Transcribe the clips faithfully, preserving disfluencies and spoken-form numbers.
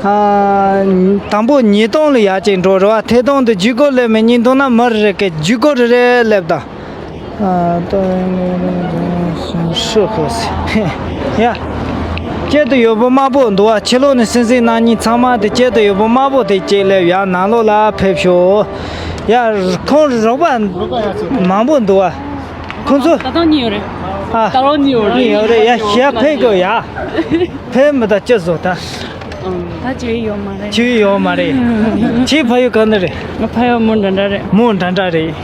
ཨ། དང་པོ་ཉིས་སྟོང་ལ་ཡར་ཅིག་འགྲོ་རེད་བ། ཐད་གཏོང་དུ་བརྒྱུད་སྐུར་སླེབས་མི་གཉིས་འདུག་ན། མི་རེ་རེ་གིས་བརྒྱུད་སྐུར་རེ་རེ་སླེབས་དང་། ཨ། ད་ཧྲི་ཧོ་སི། ཡ། དཀྱིལ་དུ་ཡོད་པོ་དམར་པོ་འདུག་བ། ཕྱི་ལོགས་ནས་སྲིད་འཛིན་རྣམ་གཉིས་ཚང་མ་དེ་དཀྱིལ་དུ་ཡོད་པོ་དམར་པོ་དེ་གཅིག་སླེབས། ཡར་ནང་ལོགས་ལ་ཕེབས་ཤོག། ཡ། ཁོང་རོགས་པ་མང་པོ་འདུག་བ། ཁོང་ཚོ། ད་ལྟ་གཉིས་ཡོད་རེད། ཨ། ད་ལྟ་གཉིས་ཡོད་རེད། གཉིས་ཡོད་རེད། ཡ། ཞག་ཕེབས་དགོས་ཡ། ཕེབས་མི་ད་ཅི་བཟོ་ད། ད་བྱེད་ཡོད་མ་རེད། བྱེད་ཡོད་མ་རེད། ཁྱེད་ཕ་ཡུལ་ག་ནས་རེད། ང་ཕ་ཡུལ་མོན་འདྲ་འདྲ་རེད། མོན་འདྲ་འདྲ་རེད།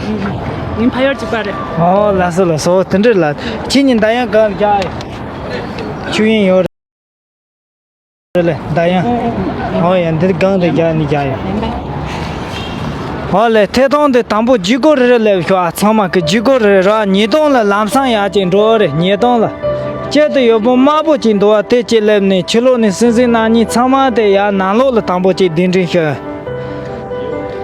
ངའི་ཕ་ཡུལ་གཅིག་པ་རེད། ཨོ། ལགས་སོ་ལགས་སོ། དེ་འདྲ་ལ། ཁྱེད་གཉིས་ད་ཡང་གང་རྒྱག་ཆུ་ཡིན་ཡོད་རེད་ལེ། ད་ཡང་། ཨོ་ཡ། འདིར་གང་དུ་རྒྱག་ནི་རྒྱག་ཡོད། ཨོ་ལེ། ཐད་གཏོང་དེ་དང་པོ་བརྒྱུད་སྐུར་རེ་རེ་སླེབས་ཤོག། ཨ། ཚང་མ་གི་བརྒྱུད་སྐུར་རེ་རེ་ར། ཉིས་སྟོང་ལ་ལམ་སང་ཡར་ཅིག་འགྲོ་རེད། ཉིས་སྟོང་ལ། དཀྱིལ་དུ་ཡོད་པོ་དམར་པོ་ཅིག་འདུག་བ། དེ་གཅིག་སླེབས་ནས་ཕྱི་ལོགས་ནས་སྲིད་འཛིན་རྣམ་གཉིས་ཚང་མ་དེ་ཡར་ནང་ལོགས་ལ་དང་པོ་ཅིག་གདན་འདྲེན་ཞུ།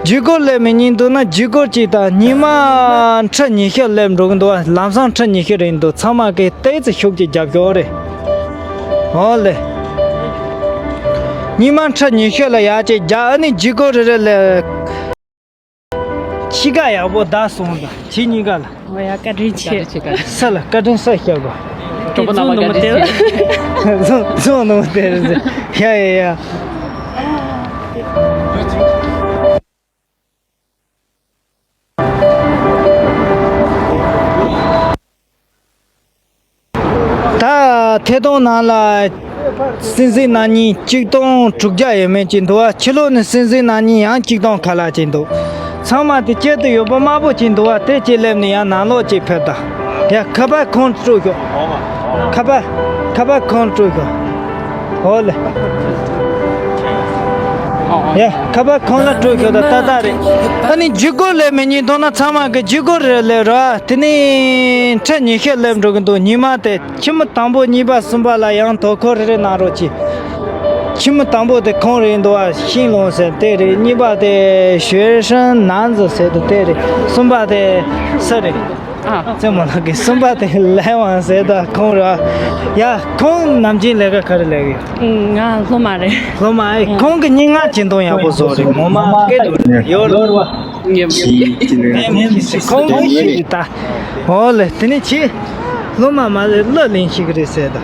བརྒྱུད་སྐུར་སླེབས་མི་གཉིས་འདུག་ན་བརྒྱུད་སྐུར་གཅིག་དང་། སྔོན་མ་ཁྲི་ཉི་ཤུ་སླེབས་འགྲོ་གི་འདུག་བ། ལམ་སང་ཁྲི་ཉི་ཤུ་རེད་འདུག། ཚང་མ་གིས་ཏོག་ཙམ་ཤུགས་ཅིག་རྒྱབ་ཤོག་རེད། ཨོ་ལེ། སྔོན་མ་ཁྲི་ཉི་ཤུ་ལ་ཡར་ཅིག་རྒྱག། ཨ་ནི་བརྒྱུད་སྐུར་རེ་རེ་ལ། ཁྱི་ག་ཡག་པོ་བདག་སོང་དང་ཁྱི་གཉིས་ཀ་ལ། ཨོ་ཡ། བཀའ་དྲིན་ཆེ། བཀའ་དྲིན་ཆེ། ས་ལ་བཀའ་དྲིན་ས་བཞག་པ། གྲོགས་པོ་རྣམ་པ་བཀའ་དྲིན་ཆེ། བཟང་བཟང་ནོ་དེ་རེད། ཡ་ཡ་ཡ། ད་ཐད་གཏོང་ནང་ལ་སྲིད་འཛིན་རྣམ་གཉིས་གཅིག་སྟོང་དྲུག་བརྒྱ་ཡས་མས་ཅིག་འདུག་བ། ཕྱི་ལོགས་ནས་སྲིད་འཛིན་རྣམ་གཉིས་ཡང་གཅིག་སྟོང་ཁ་ལག་ཅིག་འདུག། ཚང་མ་དེ་དཀྱིལ་དུ་ཡོད་པོ་དམར་པོ་ཅིག་འདུག་བ། དེ་གཅིག་སླེབས་ནས་ཡང་ནང་ལོགས་ཅིག་ཕེབས་དང་། ཡ། ཁ་པར་ཁོང་སྤྲོད་ཤོག། ཁ་པར། ཁ་པར་ཁོང་སྤྲོད་ཤོག། ཨོ་ལེ། ཡ། ཁ་པར་ཁོང་ལ་སྤྲོད་ཤོག་ད། ཏག་ཏག་རེད། ཨ་ནི་བརྒྱུད་སྐུར་སླེབས་མི་གཉིས་འདུག་ན་ཚང་མ་གིས་བརྒྱུད་སྐུར་རེ་སླེབས་རོགས། དེ་ནས་ཁྲི་ཉི་ཤུ་སླེབས་འགྲོ་གི་འདུག། ཉི་མ་དེ། ཁྱིམ་དང་པོ་གཉིས་པ་གསུམ་པ་ལ་ཡང་དོ་ཁུར་རེ་གནང་རོགས་གྱིས། ཁྱིམ་དང་པོ་དེ་ཁོང་རེད་འདུག་བ། ཤིང་ལུང་ཟེར་དེ་རེད། གཉིས་པ་དེ་学生男子ཟེར་དུ་དེ་རེད། གསུམ་པ་དེ་སུ་རེད། ཨ། རྩེད་མོ་ལགས་ཀྱི་གསུམ་པ་དེ་ལས་དབང་ཟེར་ད་ཁོང་ར། ཡ། ཁོང་ནམ་རྒྱུན་ལས་ཀ་ག་རེ་ལས་ཀྱི་ཡོད། ང་སློབ་མ་རེད། སློབ་མ་ཨེ། ཁོང་གི་སྙན་ངག་སྦྱིན་གཏོང་ཡག་པོ་བཟོ་རེད། ངོ་མ་སྐད་དུ་ཡོད་རེད། ཁོང་གི་ཤེས་ད། འོ་ལེ། དེ་ནས་ཁྱེད་སློབ་མ་མ་རེད། གླུ་ལེན་ཤེས་ཀྱི་རེད་ཟེར་ད།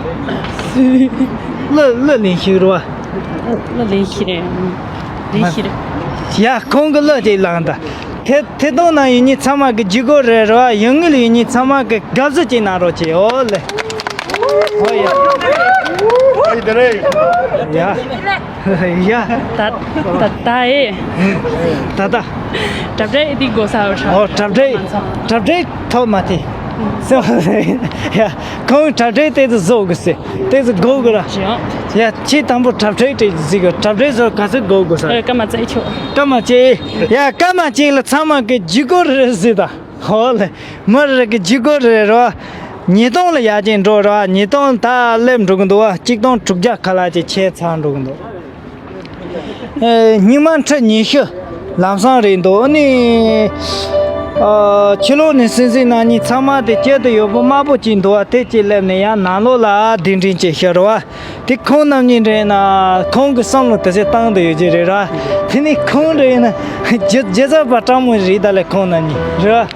གླུ་གླུ་ལེན་ཤེས་རེད་བ། གླུ་ལེན་ཤེས་རེད། ལེན་ཤེས་རེད། ཡ། ཁོང་གི་གླུ་ཅིག་བླངས་ད། ཐད་ཐད་གཏོང་ནང་ཡིན་ཉིན་ཚང་མ་གི་བརྒྱུད་སྐུར་རེད་རེད་བ། ཡུལ་དངོས་ལ་ཡིན་ཉིན་ཚང་མ་གི་དགའ་བསུ་ཅིག་གནང་རོགས་གྱིས། ཨོ་ལེ། ཨོ་ཡ། ཡ། ཡ། ད་ད་ད་ཨེ། ད་ད། གྲ་སྒྲིག་འདི་དགོས་ས་ཡོད་ཧྲ། ཨོ། གྲ་སྒྲིག་གྲ་སྒྲིག་ཐོག་མ་དེ། སེམས་ཡ། ཁོང་གྲ་སྒྲིག་དེ་ཚོ་བཟོ་དགོས་སེ། དེ་ཚོ་དགོས་དགོས་ར། ཡ། ཁྱེད་དང་པོ་གྲ་སྒྲིག་དེ་ཟིག་གི་གྲ་སྒྲིག་བཟོ་ག་ཚོད་དགོས་དགོས་ས། ཨ། སྐར་མ་བརྩེགས་ཆོག། སྐར་མ་བརྩེགས། ཡ། སྐར་མ་བརྩེགས་ལ་ཚང་མ་གི་བརྒྱུད་སྐུར་རེ་ཟེར་ད། ཧོ་ལེ། མི་རེ་གི་བརྒྱུད་སྐུར་རེ་རོ། ཉིས་སྟོང་ལ་ཡར་ཅིག་འགྲོ་རོ། ཉིས་སྟོང་ད་སླེབས་འགྲོ་གི་འདུག་བ། གཅིག་སྟོང་དྲུག་བརྒྱ་ཁ་ལག་ཅིག་ཆད་ཚར་འགྲོ་གི་འདུག། ཨེ། སྔོན་མ་ཁྲི་ཉི་ཤུ་ལམ་སང་རེད་འདུག། ཨ་ནི། ཨ། ཕྱི་ལོགས་ནས་སྲིད་འཛིན་རྣམ་གཉིས་ཚང་མ་དེ་དཀྱིལ་དུ་ཡོད་པོ་དམར་པོ་ཅིག་འདུག་བ། དེ་གཅིག་སླེབས་ནས་ཡང་ནང་ལོགས་ལ་གདན་འདྲེན་ཅིག་ཞུ་རོ་བ། དེ་ཁོང་རྣམ་གཉིས་རེད་ན། ཁོང་གི་བསམ་བློ་དེ་ཚོ་བཏང་དུ་ཡོད་ཀྱི་རེད་ར། དེ་ནི་ཁོང་རེད་ན་སྒྱུ་སྒྱུ་རྩལ་པ་སྤྲང་མོ་རེད་ད་ལེ། ཁོང་རྣམ་གཉིས་རེད་ར།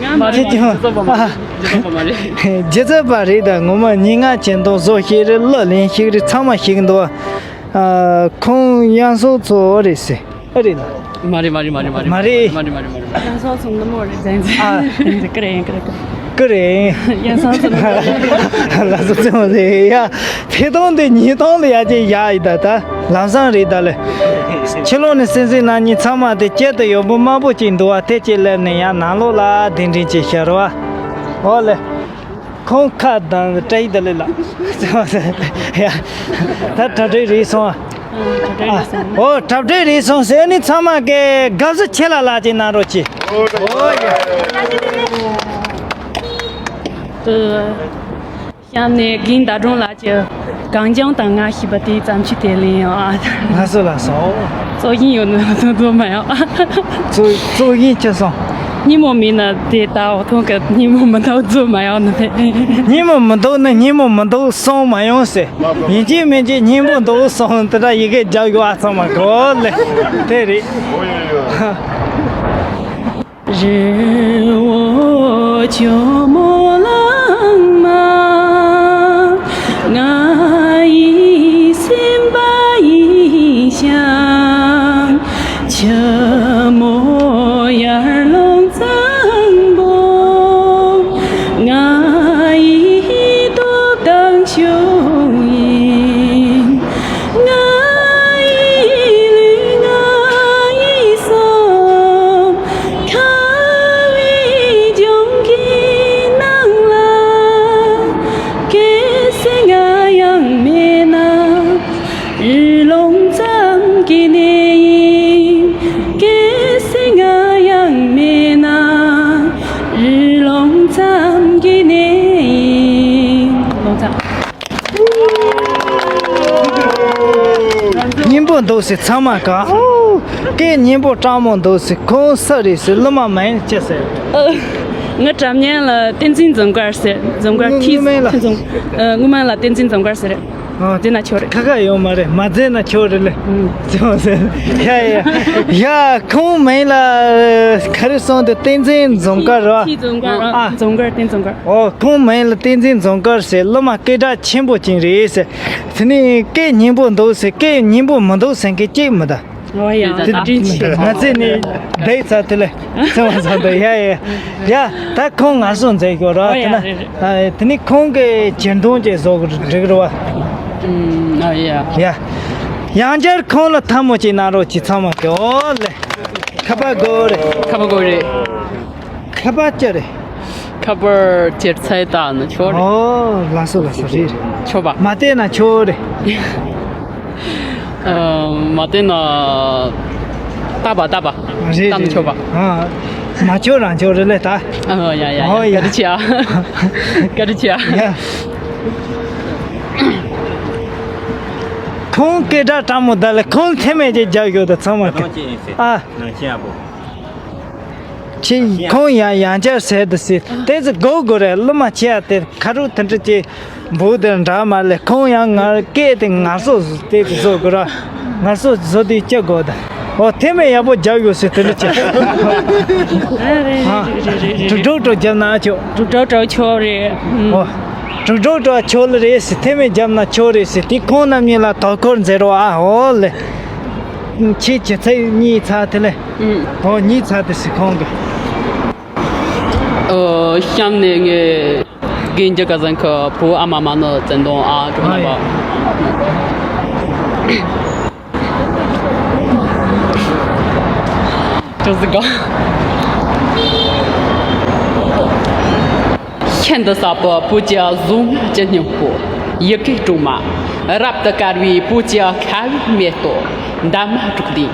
ང་མ་རེད། ཁྱེད་ཀྱང་། སྒྱུ་རྩལ་པ་མ་རེད། སྒྱུ་རྩལ་པ་མ་རེད། སྒྱུ་རྩལ་པ་རེད་ད། ངོ་མ་སྙན་ངག་སྦྱིན་གཏོང་བཟོ་ཤེས་རེད། གླུ་ལེན་ཤེས་རེད། ཚང་མ་ཤེས་ཀྱི་འདུག། ཨ། ཁོང་དབྱངས་སོག་ཚོ་རེད་ཟེར། ཨ་རེད་ལ། མ་རེད། མ་རེད། མ་རེད། མ་རེད། མ་རེད། མ་རེད། མ་རེད། མ་རེད། དབྱངས་སོག་ཚོ་ནུ་མོ་རེད། ཟན་ཟན། ཨ། ཀི་རེད། ཀི་རེད། ཀི་རེད། དབྱངས་སོག་ཚོ་ནུ་མོ་རེད། ལ་སོག་ཚོ་མ་རེད་ཡ། ཐད་གཏོང་དེ་ཉིས་སྟོང་ལ་ཡར་ཅིག་ཡར་ཡི་ད་ད། ལམ་སང་རེད་ད་ལེ། ཕྱི་ལོགས་ནས་སྲིད་འཛིན་རྣམ་གཉིས་ཚང་མ་དེ་དཀྱིལ་དུ་ཡོད་པོ་དམར་པོ་ཅིག་འདུག་བ། དེ་གཅིག་སླེབས་ནས་ཡང་ནང་ལོགས་ལ་གདན་འདྲེན་ཅིག་ཞུ་རོགས། ཨོ་ལེ། ཁོང་ཁ་དང་བཀྲ་ཤིས་བདེ་ལེགས་ལགས། ཡ། ད་གྲ་སྒྲིག་རེད་སོང་ཨ། ཨ། གྲ་སྒྲིག་རེད་སོང་། ཨོ། གྲ་སྒྲིག་རེད་སོང་ཟེར་ནི་ཚང་མ་གི་དགའ་བསུ་ཆེ་ལ་ལགས་ཅིག་གནང་རོགས་གྱིས། ཨོ་ཡ། གཤམ་ནས་རྒན་ཟླ་སྒྲོན་ལགས་ཀྱི་གངས་ལྗོངས་དང་ང་ཞེས་པ་དེའི་བརྩམས་ཆོས་དེ་ལེན་ཡོང་ཨ། ལགས་སོ་ལགས་སོ། ཚོགས་ཞིང་ཡོད་ནོ་དོན་དུ་མ་ཡོང་། ཚོགས་ཚོགས་ཞིང་ཆེ་སོང་། སྙིང་པོ་མིན་ན་དེ་ལྟ་འོ་ཐོང་གི་སྙིང་པོ་མི་འདུག་བཟོ་མ་ཡོང་ནི་རེད། སྙིང་པོ་མི་འདུག་ནི་སྙིང་པོ་མི་འདུག་སོང་མ་ཡོང་ཟེར། ཡིན་གཅིག་མིན་གཅིག་སྙིང་པོ་འདུག་སོང་དེ་འདྲ་ཡི་གེ་རྒྱག་དགོས་ཨ་ཚང་མ་གོ་ལེ། དེ་རེད། རི་བོ་ཇོ་མོ་གླང་མ། ང་ཡི་སེམས་པ་ཡི་ཞིང་། ཆུ་མོ་ཡར་ཀླུང་གཙང་པོ། ང་ཡི་སྟོབས་དང་ཕྱུག་ཡིན། ང་ཡི་ལུས་ང་ཡི་སྲོག་ཁ་བའི་ལྗོངས་ཀྱི་ནང་ལ། གལ་སྲིད་ང་ཡང་མེད་ན། རི་ཀླུང་ཙམ་གྱི་གནས་ཡིན། གལ་སྲིད་ང་ཡང་མེད་ན། རི་ཀླུང་ཙམ་གྱི་གནས་ཡིན། ཀླུང་ཙམ། སྙིང་པོ་འདུག་སེ་ཚང་མ་ག་སྐད་སྙིང་པོ་སྤྲང་མོ་འདུག་སེ། ཁོང་སུ་རེད་ཟེར། སློབ་མ་མིང་ཅི་ཟེར། ཨ། ང་དྲ་མཉམ་ལ་བསྟན་འཛིན་འཛོམས་དཀར་ཟེར། འཛོམས་དཀར། ཐི། སྔོན་མ་ལ། ཐི་འཛོམས། ཨ། སྔོན་མ་ལ་བསྟན་འཛིན་འཛོམས་དཀར་ཟེར། ཨ། དེ་ན་ཆོག་རེད། ཁ་ཁ་ཡོད་མ་རེད། མ་བཙལ་ན་ཆོག་རེད་ལེ། ཨུམ། ཡ་ཡ་ཡ། ཁོང་མིང་ལ་ག་རེ་གསུངས་འདུག་བསྟན་འཛིན་འཛོམས་དཀར་ར། ཐི་འཛོམས་དཀར། ཨ། འཛོམས་དཀར། བསྟན་འཛོམས་དཀར། ཨོ། ཁོང་མིང་ལ་བསྟན་འཛིན་འཛོམས་དཀར་ཟེར། སློབ་མ་སྐད་གྲགས་ཆེན་པོ་ཅིག་རེད་ཟེར། དེ་ནས་སྐད་སྙན་པོ་འདུག་ཟེར། སྐད་སྙན་པོ་མི་འདུག་ཟེར་མཁན་གཅིག་མི་གདའ། ཨོ་ཡ། དེ་དྲིན་ཆེ། ང་ཚོས་ནི་བསྡད་ཚར་དེ་ལས་ཚེ་བ་བཟང་དུ། ཡ་ཡ་ཡ། ད་ཁོང་ངལ་གསོ་མཛད་དགོས་ར། ཨོ་ཡ། དེ་ན། རེད་རེད། ཨ། དེ་ནི་ཁོང་གི་གྱེར་འདོན་ཅིག་བཟོ་གི་འགྲིག་རེད་བ། ཨུམ། ཨོ་ཡ། ཡ། ཡང་བསྐྱར་ཁོང་ལ་ཐལ་མོ་ཅིག་གནང་རོགས་གྱིས་ཚང་མ་གི། ཨོ་ལེ། ཁ་པར་དགོས་རེད། ཁ་པར་དགོས་རེད། ཁ་པར་ཅི་རེད། ཁ་པར་ཅེར་ཚད་ད་ན་ཆོག་རེད། ཨོ། ལགས་སོ་ལགས་སོ། རེད་རེད། ཆོག་པ། མ་བལྟས་ན་ཆོག་རེད། ཨ། མ་བལྟས་ན་ལྟ་བ་ལྟ་བ། རེད་ལྟ་ན་རེད་ཆོག་པ། རེད། ཨ། མ་ཆོག་རང་ཆོག་རེད་ལེ་ད། ཨ། ཡ་ཡ་ཡ། ཨོ་ཡ། བཀའ་དྲིན་ཆེ་ཨ། བཀའ་དྲིན་ཆེ་ཨ། ཡ། ཁོང་སྐད་གྲགས་སྤྲང་མོ་ད་ལེ། ཁོང་ཐེ་མེད་ཅིག་རྒྱག་ཡོད་ད་ཚང་མ་གི། ཨ། ནང་ཆེན་ཨ་པོ། ཁྱེད་ཁོང་ཡང་ཡང་བསྐྱར་ཟེར་དུ་ཟེར། དེ་ཚོ་དགོས་དགོས་རེད། སློབ་མ་ཆེ་ཡ་དེ་ཁ་རུ་དེ་འདྲ་ཅིག་འབུ་དེ་འདྲ་མ་ལས། ཁོང་ཡང་ངར་སྐད་དེ་ངར་སོ་དེ་དེ་བཟོ་དགོས་ར། ངར་སོ་བཟོ་དེ་ཅི་དགོས་ད། ཨོ། དེ་མེད་ཡག་པོ་རྒྱབ་ཡོད་ཟེར་དེ་འདྲ་ཅིག་ཨ། རེད་རེད་རེད་རེད། གྲུག་གྲུག་གྲུག་རྒྱབ་ན་ཆོག་གྲུག་གྲུག་གྲུག་ཆོག་རེད། ཨོ། གྲུག་གྲུག་གྲུག་ཆོག་ལེ་རེད་ཟེར། དེ་མེད་རྒྱབ་ན་ཆོག་རེད་ཟེར། དེ་ཁོང་རྣམ་གཉིས་ལ་དོ་ཁུར་མཛད་རོགས་ཨ། ཨོ་ལེ། ཁྱེད་ཀྱི་ཚེ་གཉིས་ཚར་དེ་ལེ། ཨུམ། ཨོ། གཉིས་ཚར་དེ་སི་ཁོང་གི། ཨོ། གཤམ་ནས་ངས་རྒན་རྒྱ་ག་ཟན་གི་བུ་ཨ་མ་མ་ནི་བཙན་དོང་ཨ་གྲུབ་ན་པ། ཅོ་ཟི་ག་ཤིན་ཏུ་ཟབ་པའི་བུ་གཅིག་གཟུགས་བརྙན་གྱི་སྙིང་པོ། ཡི་གེ་སྲུང་མ། རབ་ཏུ་དཀར་བའི་བུ་གཅིག་ཁ་བའི་མེ་ཏོག་འདབ་མ་དྲུག་ལྡན།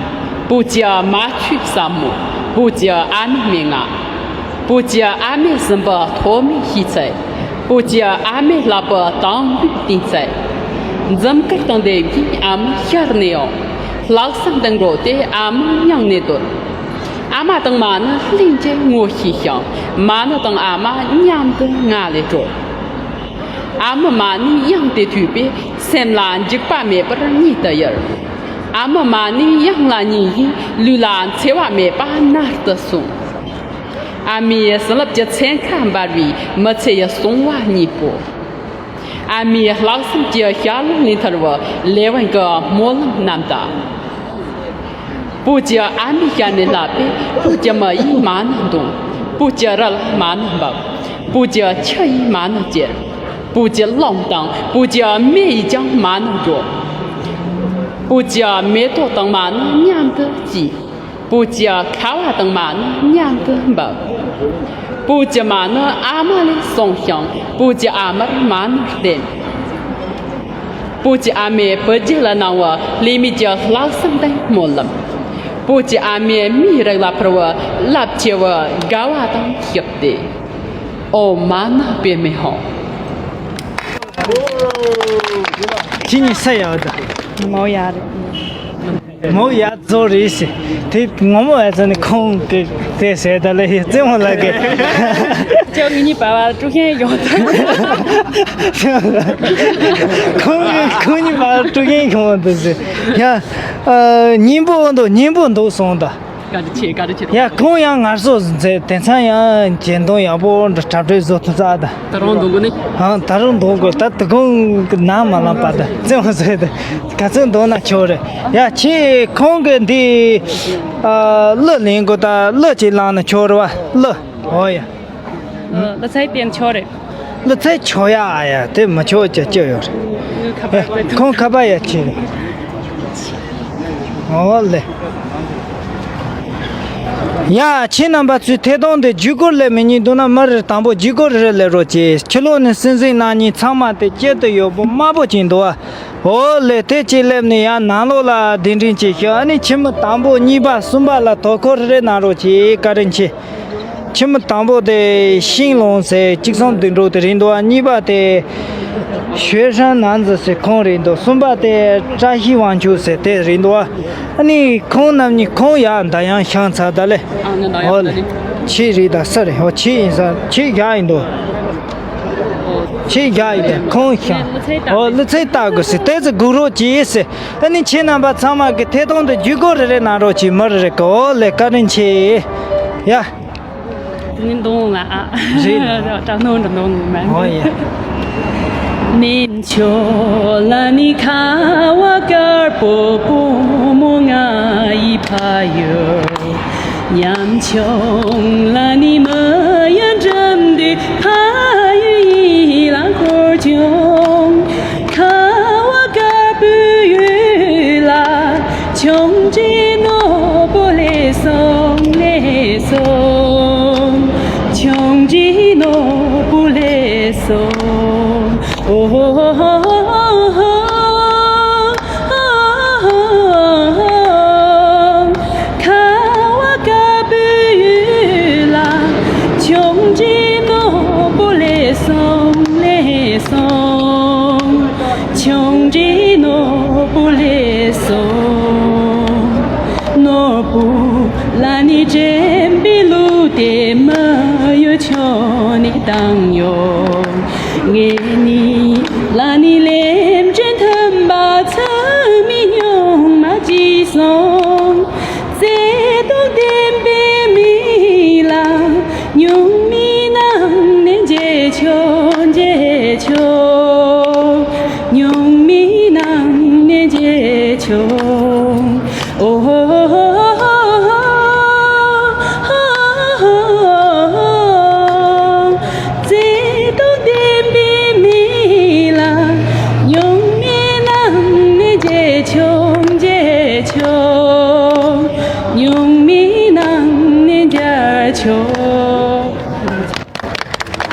བུ་གཅིག་མ་ཆུའི་ཟབ་མོ། བུ་གཅིག་ཨ་མའི་སྨྲེ་ངག་བུ་གཅིག་ཨ་མའི་ཟིན་པའི་ཐོག་མའི་ཤེས་ཚད། བུ་གཅིག་ཨ་མའི་ལག་པའི་དང་པོའི་བསྟན་ཚད། འཛུམ་དཀར་དང་ལྡན་པའི་ཨ་མ་ཤར་ནས་ཡང་། ལྷག་བསམ་ལྡན་དགོས་ཏེ་ཨ་མ་མྱངས་ནས་སྡོད། ཨ་མ་དང་མ་ནི་ལྷན་ཅིག་ངོ་ཤེས་ཤིང་། མ་ནི་དང་ཨ་མ་མཉམ་དུ་ང་ལས་གྲོལ། ཨ་མའི་མ་ཎི་དབྱངས་དེ་ཐོས་པས། སེམས་ལ་འཇིགས་པ་མེད་པར་ཉིད་དུ་ཡལ། ཨ་མའི་མ་ཎི་དབྱངས་ལ་ཉན་ཡིན། ལུས་ལ་འཚེ་བ་མེད་པ་མནར་དུ་སོང་། ཨ་མའི་བྱིན་རླབས་ཀྱི་ཚན་ཁ་འབར་བའི་མི་ཚེ་ཡི་སོང་བ་གཉིས་པོ། ཨ་མའི་ལྷག་བསམ་གྱི་ཞལ་ལུང་ལས་ཐར་བའི་ལས་དབང་གི་སྨོན་ལམ་རྣམ་དག་བུ་གཅིག་ཨ་མའི་ཞལ་ནས་བསླབས་པས། བུ་གཅིག་མི་ཡིས་མ་ཎི་འདོན། བུ་གཅིག་རི་ལ་མ་ཎི་འབབ། བུ་གཅིག་ཆུ་ཡིས་མ་ཎི་གྱེར། བུ་གཅིག་རླུང་དང་། བུ་གཅིག་མེ་ཡིས་ཀྱང་མ་ཎི་སྒྲོག་བུ་གཅིག་མེ་ཏོག་དང་མ་ཎི་མཉམ་དུ་སྐྱེས། བུ་གཅིག་ཁ་བ་དང་མ་ཎི་མཉམ་དུ་འབབ། བུ་གཅིག་མ་ཎི་ཨ་མ་ལས་གསུངས་ཤིང་། བུ་གཅིག་ཨ་མར་མ་ཎི་བསྟན། བུ་གཅིག་ཨ་མས་བུ་རྒྱུད་ལ་གནང་བའི་ལྷད་མེད་ཀྱི་ལྷག་བསམ་དང་སྨོན་ལམ། བུ་གཅིག་ཨ་མས་མིའི་རིགས་ལ་ཕུལ་བའི་རླབས་ཆེ་བའི་དགའ་བ་དང་ཞབས་འདེགས། ཨོཾ་མ་ཎི་པདྨེ་ཧཱུྃ། ཁྱེད་གཉིས་ས་ཡག་ད། མོ་ཡག་རེད། མོ་ཡ་རྫོགས་རེད་ཟེར། དེ་ངོ་མ་ཡ་ཚ་ནི་ཁོང་གི་དེ་ཟེར་ད་ལེ་ཡ་རྩེད་མོ་ལ་གི་ཅོ་ངེད་གཉིས་བར་བ་དཀྲུག་ཤིང་ཡོང་ཐུབ། ཁོང་གི་ཁོང་གཉིས་བར་དཀྲུག་ཤིང་ཡོང་འདུག་ཟེར། ཡ། ཨ། སྙན་པོ་འདུག་སྙན་པོ་འདུག་སོང་ད། བཀའ་དྲིན་ཆེ། བཀའ་དྲིན་ཆེ། ཡ། ཁོང་ཡང་ངར་སོ་མཛད། དེང་སང་ཡང་གྱེན་གཏོང་ཡག་པོ་འདྲ་གྲ་སྒྲིག་བཟོ་ཐུབ་ཚར་ད། ད་རུང་འདོན་དགོས་ནི། ཧང་། ད་རུང་འདོན་དགོས། ད་དུ་གུང་གི་ནང་མ་ལངས་པ་ད་བཙན་བ་བཟོས་ད། ག་ཚོད་འདོན་ན་ཆོག་རེད། ཡ། ཁྱེད་ཁོང་གི་འདི། ཨ། གླུ་ལེན་དགོས། ད་གླུ་ཅིག་བླངས་ན་ཆོག་རེད་བ། གླུ། འོ་ཡ། ཨ། གླུ་ཚིག་བསྟན་ཆོག་རེད། གླུ་ཚིག་ཆོག་ཡ། ཨ་ཡ། དེ་མི་ཆོག་ཅེས་ཅི་ཡོད་རེད། ཁོང་ཁ་པར་ཡ་ཁྱེར་རེད། འོ་ལེ། ཡ། ཁྱེད་རྣམ་པ་ཚོས་ཐད་གཏོང་དེ་བརྒྱུད་སྐུར་སླེབས་མི་གཉིས་འདུག་ན། མི་རེར་དང་པོ་བརྒྱུད་སྐུར་རེ་སླེབས་རོགས་གྱིས། ཕྱི་ལོགས་ནས་གསན་གཟིགས་གནང་མཁན་ཚང་མ་དེ་དཀྱིལ་དུ་ཡོད་པོ་དམར་པོ་ཅིག་འདུག་ཨ། འོ་ལེ། དེ་གཅིག་སླེབས་ནས་ཡར་ནང་ལོགས་ལ་གདན་འདྲེན་བྱེད་ཤོག། ཨ་ནི་ཁྱིམ་མི་དང་པོ་གཉིས་པ་གསུམ་པ་ལ་དོ་ཁུར་རེ་གནང་རོགས་གྱིས། བཀའ་དྲིན་ཆེ། ཁྱིམ་མི་དང་པོ་དེ་ཤིང་ལོང་ཟེར། གཅིག་གསུམ་བདུན་དྲུག་དེ་རེད་འདུག་ཨ། གཉིས་པ་དེ་ཞོལ་ཧྲན་ནན་ཛི་ཟེར་ཁོང་རེད་འདུག་གསུམ་པ་དེ་བཀྲ་ཤིས་དབང་ཕྱུག་ཟེར་དེ་རེད་འདུག་ཨ། ཨ་ནི་ཁོང་རྣམ་གཉིས། ཁོང་ཡར་མདའ་ཡང་བཤམས་ཚར་ད་ལེ། ཨ། ང་མདའ་ཡང་འོ་ལེ། ད་ལེ། ཁྱེད་རེད་ད། ས་རེད། འོ། ཁྱེད་ཡིན་ས། ཁྱེད་རྒྱག་ཡིན་འདུག་ཁྱེད་རྒྱག་ཡིན་ད། ཁོང་བཤམས། འོ། གླུ་ཚིག་ལྟ་དགོས་ཟེར། དེ་ཚོ་སྒུག་རོགས་གྱིས་ཟེར། ཨ་ནི་ཁྱེད་རྣམ་པ་ཚང་མ་གི་ཐད་གཏོང་དེ་བརྒྱུད་སྐུར་རེ་རེ་གནང་རོགས་གྱིས། མི་རེ་རེ་གི། འོ་ལེ། བཀའ་དྲིན་ཆེ། ཡ། ནི་འདོན་ལ་ཨ། རེད། ད་ནོར་འདི་འདོན་མ། འོ་ཡ།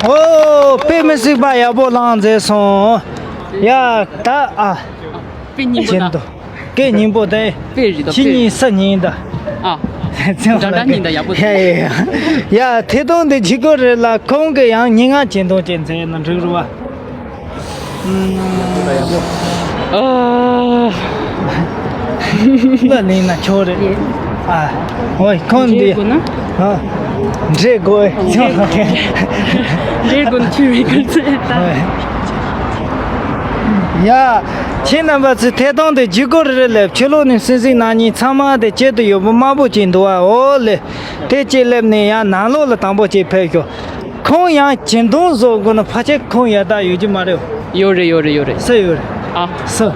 ཨོ། དཔེ་མི་སྲིད་པ་ཡག་པོ་བླངས་མཛད་སོང་། ཡ། ད་ཨ། དཔེ་སྙིང་པོ་ད། དུ། སྐད་སྙིང་པོ་དེ། དཔེ་རེད་ད། ཁྱེད་དཔེ་གཉིས་ས་གཉིས་ད། ཨ། འདྲ་འདྲ་གཉིས་ད། ཡག་པོ་ཡ་ཡ་ཡ། ཡ། ཐད་གཏོང་དེ་བརྒྱུད་སྐུར་རེ་ལ་ཁོང་གི་ཡང་སྙན་ངག་གྱེན་གཏོང་ཅན་མཛད་ན་འགྲིག་རུ་བ། ཨ། གླུ་ལེན་ན་ཆོག་རེད། ཨ། ཨོ་ཡ། ཁོང་འདི། འདྲེ་དགོས་ན། ཨ། འདྲེ་དགོས། འདྲེ་དགོས་ན་ཆུ་བའི་ཁུར་ཚོད་ད། ཨོ་ཡ། ཡ། ཁྱེད་རྣམ་པ་ཚོས་ཐད་གཏོང་དེ་བརྒྱུད་སྐུར་རེ་ལེབ། ཕྱི་ལོགས་ནས་གསན་གཟིགས་གནང་མཁན་ཚང་མ་དེ་དཀྱིལ་དུ་ཡོད་པོ་དམར་པོ་ཅིག་འདུག་ཨ། འོ་ལེ། དེ་གཅིག་སླེབས་ནས་ཡང་ནང་ལོགས་ལ་དང་པོ་གཅིག་ཕེབས་ཤོག། ཁོང་ཡང་གྱེན་གཏོང་བཟོ་དགོས་ན་ཕལ་ཆེར་ཁོང་ཡར་ལྟ་ཡོད་ཀྱི་མ་རེད། ཡོད་རེད། ཡོད་རེད། ཡོད་རེད། སུ་ཡོད་རེད། ཨ། སུ།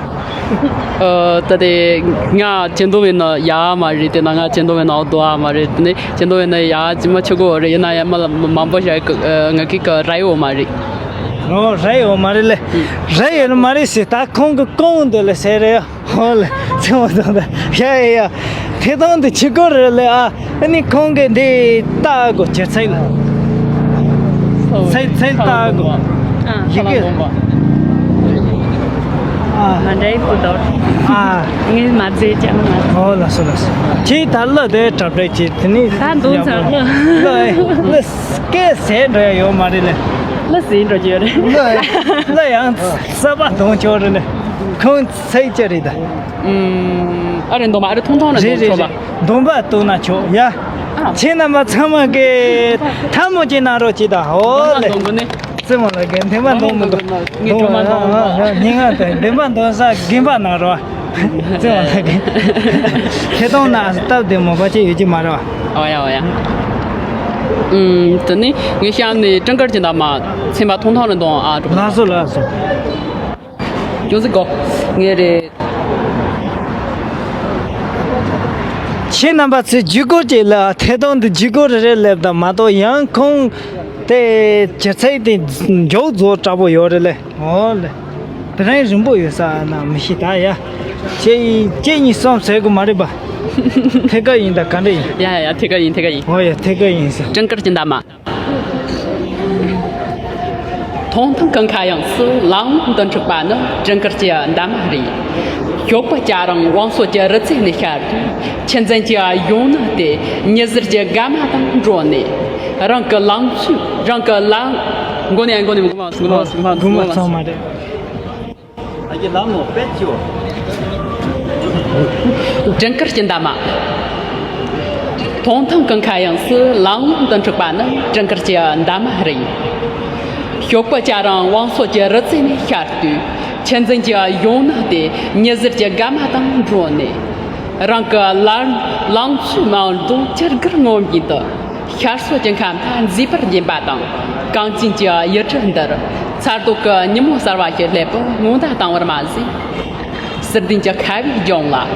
ཨ། ད་དེ་ང་གྱེན་གཏོང་བས་ན་ཡག་མ་རེད། དེ་ན་ང་གྱེན་གཏོང་བས་ན་འོ་འདུག་ཨ་མ་རེད། དེ་ནས་གྱེན་གཏོང་བས་ན་ཡག་ཅི་མ་ཆོག་གོ་རེད། ཡིན་ན་ཡང་མ་ལ་མང་པོ་ཞིག་ང་གི་ག་ར་ཡོད་མ་རེད། ཨོ། ར་ཡོད་མ་རེད་ལེ། ར་ཡོད་མ་རེད་ཟེར། ད་ཁོང་གི་ཀོང་འདི་ལ་ཟེར་རེད། ཧོ་ལེ། ཚེ་མོ་དང་། ཡ་ཡ་ཡ། ཐད་གཏོང་དེ་བརྒྱུད་སྐུར་རེ་ལེ། ཨ། ཨ་ནི་ཁོང་གི་འདི་ལྟ་དགོས། ཅི་ཚེ་ལ། ཚེ་ཚེ་ལྟ་དགོས། ཨ། ཡི་གེ། ཨ། མ་འདྲ་ཡི་པོ་དོར། ཨ། ངས་མ་རྫས་ཀྱང་མ། ཨོ། ལགས་སོ། ལགས་སོ། ཁྱེད་ད་གླུ་དེ་གྲ་སྒྲིག་བྱེད། དེ་ནི་ད་འདུག་ཚར་གླུ། གླུ་ཨེ། གླུ་སྐད་ཟེར་འགྲོ་ཡ་ཡོད་མ་རེད་ལེ། གླུ་ཟེར་འགྲོ་རྒྱུ་ཡོད་རེད། གླུ་ཨེ། གླུ་ཡང་གསར་པ་གཏོང་ཆོག་རེད་ལེ། ཁོང་ཚེག་ཅི་རེད་ད། ཨུམ། ཨ་རེ་འདོན་པ། ཨ་རེ་ཐུང་ཐུང་རེ་རེད་འདོན་རེད་ཆོག་ལ། རེད། འདོན་པ་གཏོང་ན་ཆོག་ཡ། ཨ། ཁྱེད་རྣམ་པ་ཚང་མ་གི་ཐལ་མོ་ཅིག་གནང་རོགས་གྱིས་ད། འདོན་ཨོ་པ་ལེ། འདོན་དགོས་ནི། རྩེད་མོ་ལ་གི་འདོན་པ་འདོན་མི་འདུག་ངས་འདོན་སྒྲོལ་མ་འདོན། ཨ། ཨ། ཨ། ཉིན་ང་དང་འདོན་པ་འདོན་ས་རྒན་པ་གནང་རོགས། རྩེད་མོ་ལ་གི། ཁྱེད་གཏོང་ན་སྟབས་བདེ་མོ་བ་ཅིག་ཡོད་ཀྱི་མ་རེད་བ། ཨོ་ཡ་ཨོ་ཡ། ཨུམ། དེ་ནི་ངས་བཤམས་ནས་སྤྲིན་དཀར་གྱི་འདབ་མ་ཚན་པ་ཐུང་ཐུང་རེ་འདོན་ཨ། ལགས་སོ་ལགས་སོ། ཅུང་ཟད་གོ། ངས་རེད། ཁྱེད་རྣམ་པ་ཚོས་ཇུས་འགོད་ཅིག་ལ་ཐད་གཏོང་འདི་ཇུས་འགོད་རེ་རེ་སླེབས་དང་མ་གཏོགས། ཡང་ཁོང་དེ་ཇེ་ཚད་དེ་མགྱོགས་རྫོགས་དྲག་པོ་ཡོད་རེད་ལེ། འོ་ལེ། དེ་རིང་རིང་པོ་ཡོད་ས་ན་མི་ཤེས་ད་ཡ། ཁྱེད་ཁྱེད་གཉིས་གསུམ་ཟེར་དགོས་མ་རེད་པ། ཐད་ཀ་ཡིན་ད་ག་འདྲ་ཡིན། ཡ་ཡ་ཡ། ཐད་ཀ་ཡིན། ཐད་ཀ་ཡིན། འོ་ཡ། ཐད་ཀ་ཡིན་ཟེར། སྤྲིན་དཀར་གྱི་འདབ་མ། ཐུང་ཐུང་གི་མཁའ་དབྱིངས་སུ་ལང་ལོང་དུ་འཁྲིགས་པ་ནི་སྤྲིན་དཀར་གྱི་འདབ་མ་རེད། ཞོགས་པ་སྐྱ་རེངས་བང་སོ་གྱི་རི་རྩེ་ནས་ཤར་དུས། ཆུ་འཛིན་གྱི་ཡུལ་ནི་དེ་ཉི་ཟེར་གྱི་དགའ་མ་དང་འགྲོགས་ནས། རང་གི་ལང་ཚོའི། རང་གི་ལང་། མགོ་ནས་མགོ་ནས་མགོ་མ་མགོ་མ་མགོ་མ་མགོ་མ་ཚང་མ་རེད། ཨ་ཀྱི་ལམ་ནོ་པད་ཅིའོ། སྤྲིན་དཀར་གྱི་འདབ་མ། ཐུང་ཐུང་གི་མཁའ་དབྱིངས་སུ་ལང་ལོང་དུ་འཁྲིགས་པ་ནི་སྤྲིན་དཀར་གྱི་འདབ་མ་རེད། ཞོགས་པ་སྐྱ་རེངས་བང་སོ་གྱི་རི་རྩེ་ནས་ཤར་དུས། ཆུ་འཛིན་གྱི་ཡུལ་ནི་དེ་ཉི་ཟེར་གྱི་དགའ་མ་དང་འགྲོགས་ནས། རང་གི་ལ། ལང་ཚོའི་མ་འོངས་རྡོ་ཅིར་གུར་ངོམ་བཞིན་དུ། ཤར་སོགས་ཀྱི་ཁམས་མཐའ་མཛེས་པར་བརྒྱན་པ་དང་། གངས་ཅན་གྱི་ཡུལ་གྲུ་འདིར། མཚར་སྡུག་གི་ཉིན་མོ་གསར་བ་ཞིག་སླེབས་པར་སྔོན་བརྡ་བཏང་བར་མ་ཟད། ཟུར་ལྡན་གྱི་ཁ་བའི་ལྗོངས་ལ།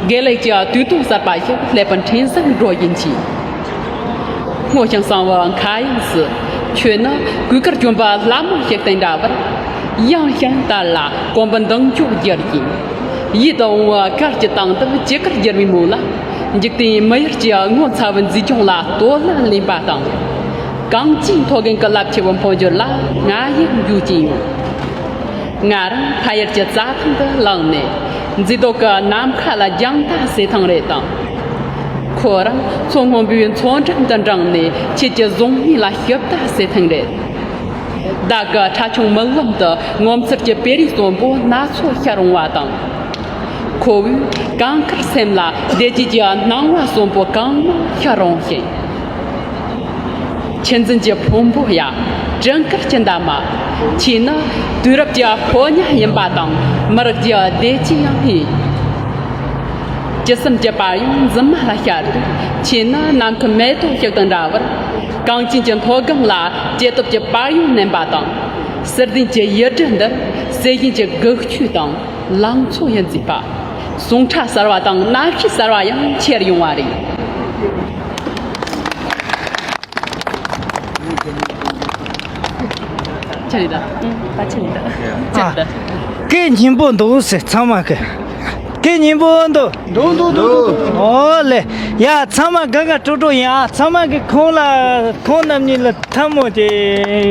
དགེ་ལེགས་ཀྱི་དུས་སྟོན་གསར་པ་ཞིག་སླེབས་པར་འཕྲིན་བཟང་སྒྲོག་བཞིན་མཆིས། སྔོ་ཞིང་བསངས་པའི་མཁའ་དབྱིངས་སུ། ཁྱོད་ནི་གོས་དཀར་གྱོན་པའི་ལྷ་མོ་ཞིག་དང་འདྲ་བར། ཡང་ཞིང་དར་ལ་གོམ་པ་མདུན་སྐྱོད་རྒྱུར་བཞིན། ཡིད་དུ་འོང་བའི་གར་གྱི་སྟེང་དུ་ཅི་དགར་བསྒྱུར་བའི་མོད་ལ། འཇིག་རྟེན་མི་ཡུལ་གྱི་ངོ་མཚར་བའི་མཛེས་ལྗོངས་ལ་བསྟོད་གླུ་ལེན་པ་དང་། གངས་ཅན་མཐོ་རྒན་གྱི་རླབས་ཆེ་བའི་འཕོ་འགྱུར་ལ་ང་ཡིད་འགྱུར་གྱིན་ཡོད། ང་རང་ཕ་ཡུལ་གྱི་རྩྭ་ཐང་དུ་ལངས་ནས། མཛེས་སྡུག་གི་ནམ་མཁའ་ལ་རྒྱང་ལྟ་བྱེད་ཐེངས་རེ་དང་། ཁོ་རང་མཚོ་སྔོན་པོའི་མཚོ་འགྲམ་དུ་འགྲེང་ནས། ཁྱེད་ཀྱི་གཟུགས་བརྙན་ལ་ཞིབ་ལྟ་བྱེད་ཐེངས་རེ། ཟླ་གི་ཁྲ་ཆུང་མིག་ལམ་དུ་ངོ་མཚར་གྱི་དཔེ་རིས་གསོན་པོ་སྣ་ཚོགས་ཤར་འོང་བ་དང་། ཁོ་བོའི་གངས་དཀར་སེམས་ལ་བདེ་སྐྱིད་ཀྱི་སྣང་བ་གསོན་པོ་གང་མང་ཤར་འོང་ཞིང་། ཆུ་འཛིན་གྱི་ཕུང་པོ་ཡ། སྤྲིན་དཀར་གྱི་འདབ་མ། ཁྱེད་ནི་དུས་རབས་ཀྱི་ཕོ་ཉ་ཡིན་པ་དང་། མི་རིགས་ཀྱི་བདེ་སྐྱིད་ཡང་ཡིན། ཇི་སྲིད་ཀྱི་པར་ཡང་འཛིན་མ་ལ་ཤར་དུས། ཁྱེད་ནི་ནམ་མཁའི་མེ་ཏོག་ཞིག་དང་འདྲ་བར། གངས་ཅན་གྱི་མཐོ་སྒང་ལ་སྐྱེ་སྟོབས་ཀྱི་པར་ཡང་བསྣན་པ་དང་། ཟུར་ལྡན་གྱི་ཡུལ་གྲུ་འདིར་སྲོལ་རྒྱུན་གྱི་སྒུལ་ཤུགས་དང་ལང་ཚོ་ཡི་མཛེས་པ། ཟུངས་ཁྲག་གསར་བ་དང་རྣམ་ཤེས་གསར་བ་ཡང་འཁྱེར་ཡོང་བ་རེད། ཆ་རེད་ད། ཨུ། ད་ཆ་རེད་ད། ཆ་རེད་ད། སྐད་སྙན་པོ་འདུག་ཟེར་ཚང་མ་གི། སྐད་སྙན་པོ་འདུག་འདུག་འདུག་འདུག་འདུག་འདུག་འོ་ལེ། ཡ་ཚང་མ་དགའ་དགའ་སྤྲོ་སྤྲོ་ཡིན་ཨ། ཚང་མ་གི་ཁོང་ལ་ཁོང་རྣམ་གཉིས་ལ་ཐལ་མོ་ཅིག་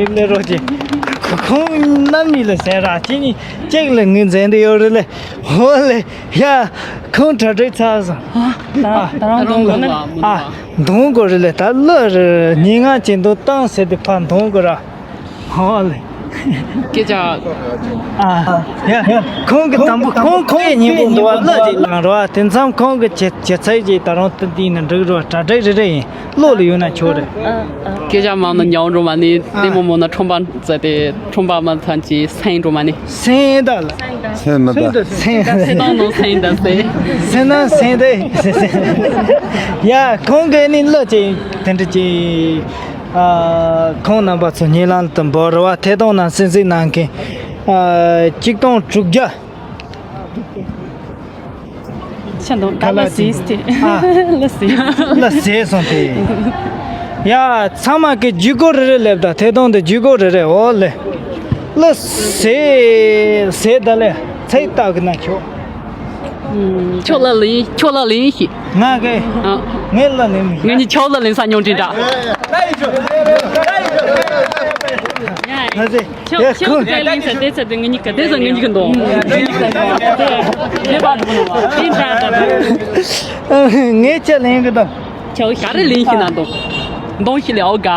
སླེབས་རོགས་གྱིས། ཁོང་རྣམ་གཉིས་ལ་ཟེར་ར་ཁྱེད་གཉིས་གཅིག་ལ་ངོས་འཛིན་འདི་ཡོད་རེད་ལེ། འོ་ལེ། ཡ། ཁོང་གྲ་སྒྲིག་ཚར་སོང་། ཨ། ད་རང་ད་རང་འདོན་དགོས་ན། ཨ། འདོན་དགོས་རེད་ལེ། ད་གླུ་རེད། སྙན་ངག་ཅིག་འདོན་བཏང་ཟེར་དུས་ཕར་འདོན་དགོས་ར། ཧོ་ལེ། སྐད་ཆ། ཨ། ཡ། ཁོང་གི་དང་པོ་ཁོང་ཁོང་སྙན་པོ་འདུག་བ། གླུ་ཅིག་བླངས་རོགས། དེ་མཚམས་ཁོང་གི་ཇེ་ཇེ་ཚད་ཅིག་ད་རུང་ཏི་ཏི་ན་འགྲིག་རོགས། གྲ་སྒྲིག་རེ་རེ་ཡིན། བློ་ལ་ཡོད་ན་ཆོག་རེད། སྐད་ཆ་མང་ན་ཉམས་འགྲོ་མ་ནི། ལྟད་མོ་མང་ན་ཁྲོམ་པ་ཟེར་ཏེ་ཁྲོམ་པ་མ་ཐམས་ཅད་སེང་འགྲོ་མ་ནི། སེང་ད་ལ། སེང་མི་ད། སེང་། སེང་། སེང་ནང་སེང་ད་སེ། སེང་ནང་སེང་ད་སེ། ཡ། ཁོང་གིས་ནི་གླུ་ཅིག་དེ་འདྲ་ཅིག་ཨ། ཁོང་རྣམ་པ་ཚོ་སྙན་ལམ་དུ་འབོད་རེ་བ། ཐད་གཏོང་ནང་གསན་གཟིགས་གནང་མཁན། ཨ། གཅིག་སྟོང་དྲུག་བརྒྱ། ཤ་འདོང་ད་ལ་སིས་ཏེ། ཨ། ལ་སིས། ལ་སིས་སོང་སྟེ། ཡ། ཚང་མ་གི་ཇུས་འགོད་རེ་རེ་སླེབས་ད། ཐད་གཏོང་དེ་ཇུས་འགོད་རེ་རེ། འོ་ལེ། ལ་སིས་སིས་ད་ལེ། ཚེ་ལྟ་གི་ན་ཆོག་ཁྱོད་ལ་ལིན། ཁྱོད་ལ་ལིན་ཞིག་ང་གི། ཨ། ངས་ལ་ལིན་མི་ཤེས། ངས་ནི་ཁྱོད་ལ་ལིན་ས་མྱོང་དྲིན་དྲ། ང་ཚེ། ཁྱོད་ཡ། ཁྱོད་ཁོ་ག་ལིན་ས་དེ་ཚ་དེ་ངས་ནི་ག་དེ་ཚ་ངས་ནི་ག་འདོང་། ངས་ལིན་ས་འདོང་། དེ་དེ་བར་དུ་ལིན་ད་ད། ངས་ཁྱོད་ལིན་གི་འདོང་། ཁྱོད་ག་རེ་ལིན་ཞིག་ན་འདོང་། འདོང་ཞིག་ལེ་ཨོ་ག།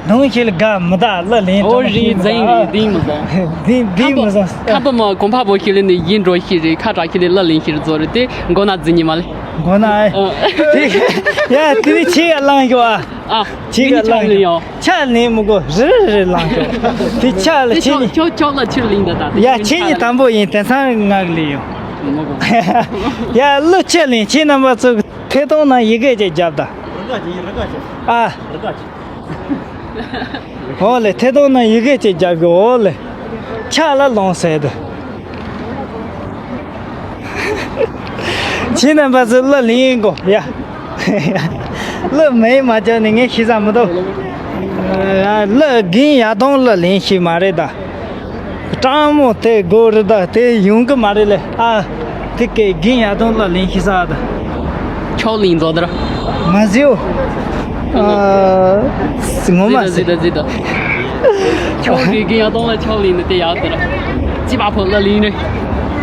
གདོང་ཁྱེར་ལ་དགའ་མི་དག་གླུ་ལེན་ཨོ་རི་འཛིན་རེད་འཛིན་མི་སོང་། འཛིན་འཛིན་མི་སོང་། ཁ་པ་མ་གོམ་པ་པོ་ཁྱེར་ལེ་ནི་ཡིན་འགྲོ་ཤི་རེད། ཁ་གྲག་ཁྱེར་ལེ་གླུ་ལེན་ཤི་རེད་ཛོ་རེད་དེ་མགོ་ན་འཛིན་ཉི་མ་ལེ། མགོ་ན་ཨེ། ཨ། དེ་ཡ་དེ་ནི་ཆེ་ག་ལང་ཤོག་ཨ། ཨ། ཆེ་ག་ལང་ཤོག་ཆ་ལེན་མི་དགོས་རེ་རེ་རེ་ལང་ཤོག་དེ་ཆ་ལ་ཆེ་ནི་ཁྱོད་ཁྱོད་ལ་ཆུ་ལིང་ད་ད་ཡ་ཆེ་ནི་དམ་པོ་ཡིན། དེང་སང་ང་གི་ལས་ཡོང་། ཡ་གླུ་ཆེ་ལེན་ཆེ་རྣམ་པ་ཚོ་ཐད་གཏོང་ན་ཡི་གེ་ཅིག་རྒྱབ་ད། ཨ། འོ་ལེ་ཐད་གཏོང་ན་ཡི་གེ་ཅིག་རྒྱབ་གི་འོ་ལེ། ཆ་ལ་ལོང་ཟེར་དུ། ཁྱེད་རྣམ་པ་ཚོ་གླུ་ལེན་གོ་ཡ། གླུ་མེད་མ་བྱས་ནས་ངས་ཤེས་ས་མི་འདུག་གླུ་རྒན་ཡར་གདོང་གླུ་ལེན་ཤེས་མ་རེད་ད། སྤྲང་མོ་དེ་དགོས་རེད་ད་དེ་ཡོང་གི་མ་རེད་ལེ་ཨ། དེ་སྐད་རྒན་ཡར་གདོང་གླུ་ལེན་ཤེས་ས་ད། ཁྱོག་ལིང་རྫོགས་དར། མ་ཟིའོ། ཨ། ངོ་མ་ཟི་ཟི་ད་ཟི་ད། ཁྱོག་གི་གི་ཡར་གདོང་ལ་ཁྱོག་ལིང་ནི་དེ་ཡག་དར། ཅི་པ་ཕོ་ལ་ལིང་རེད།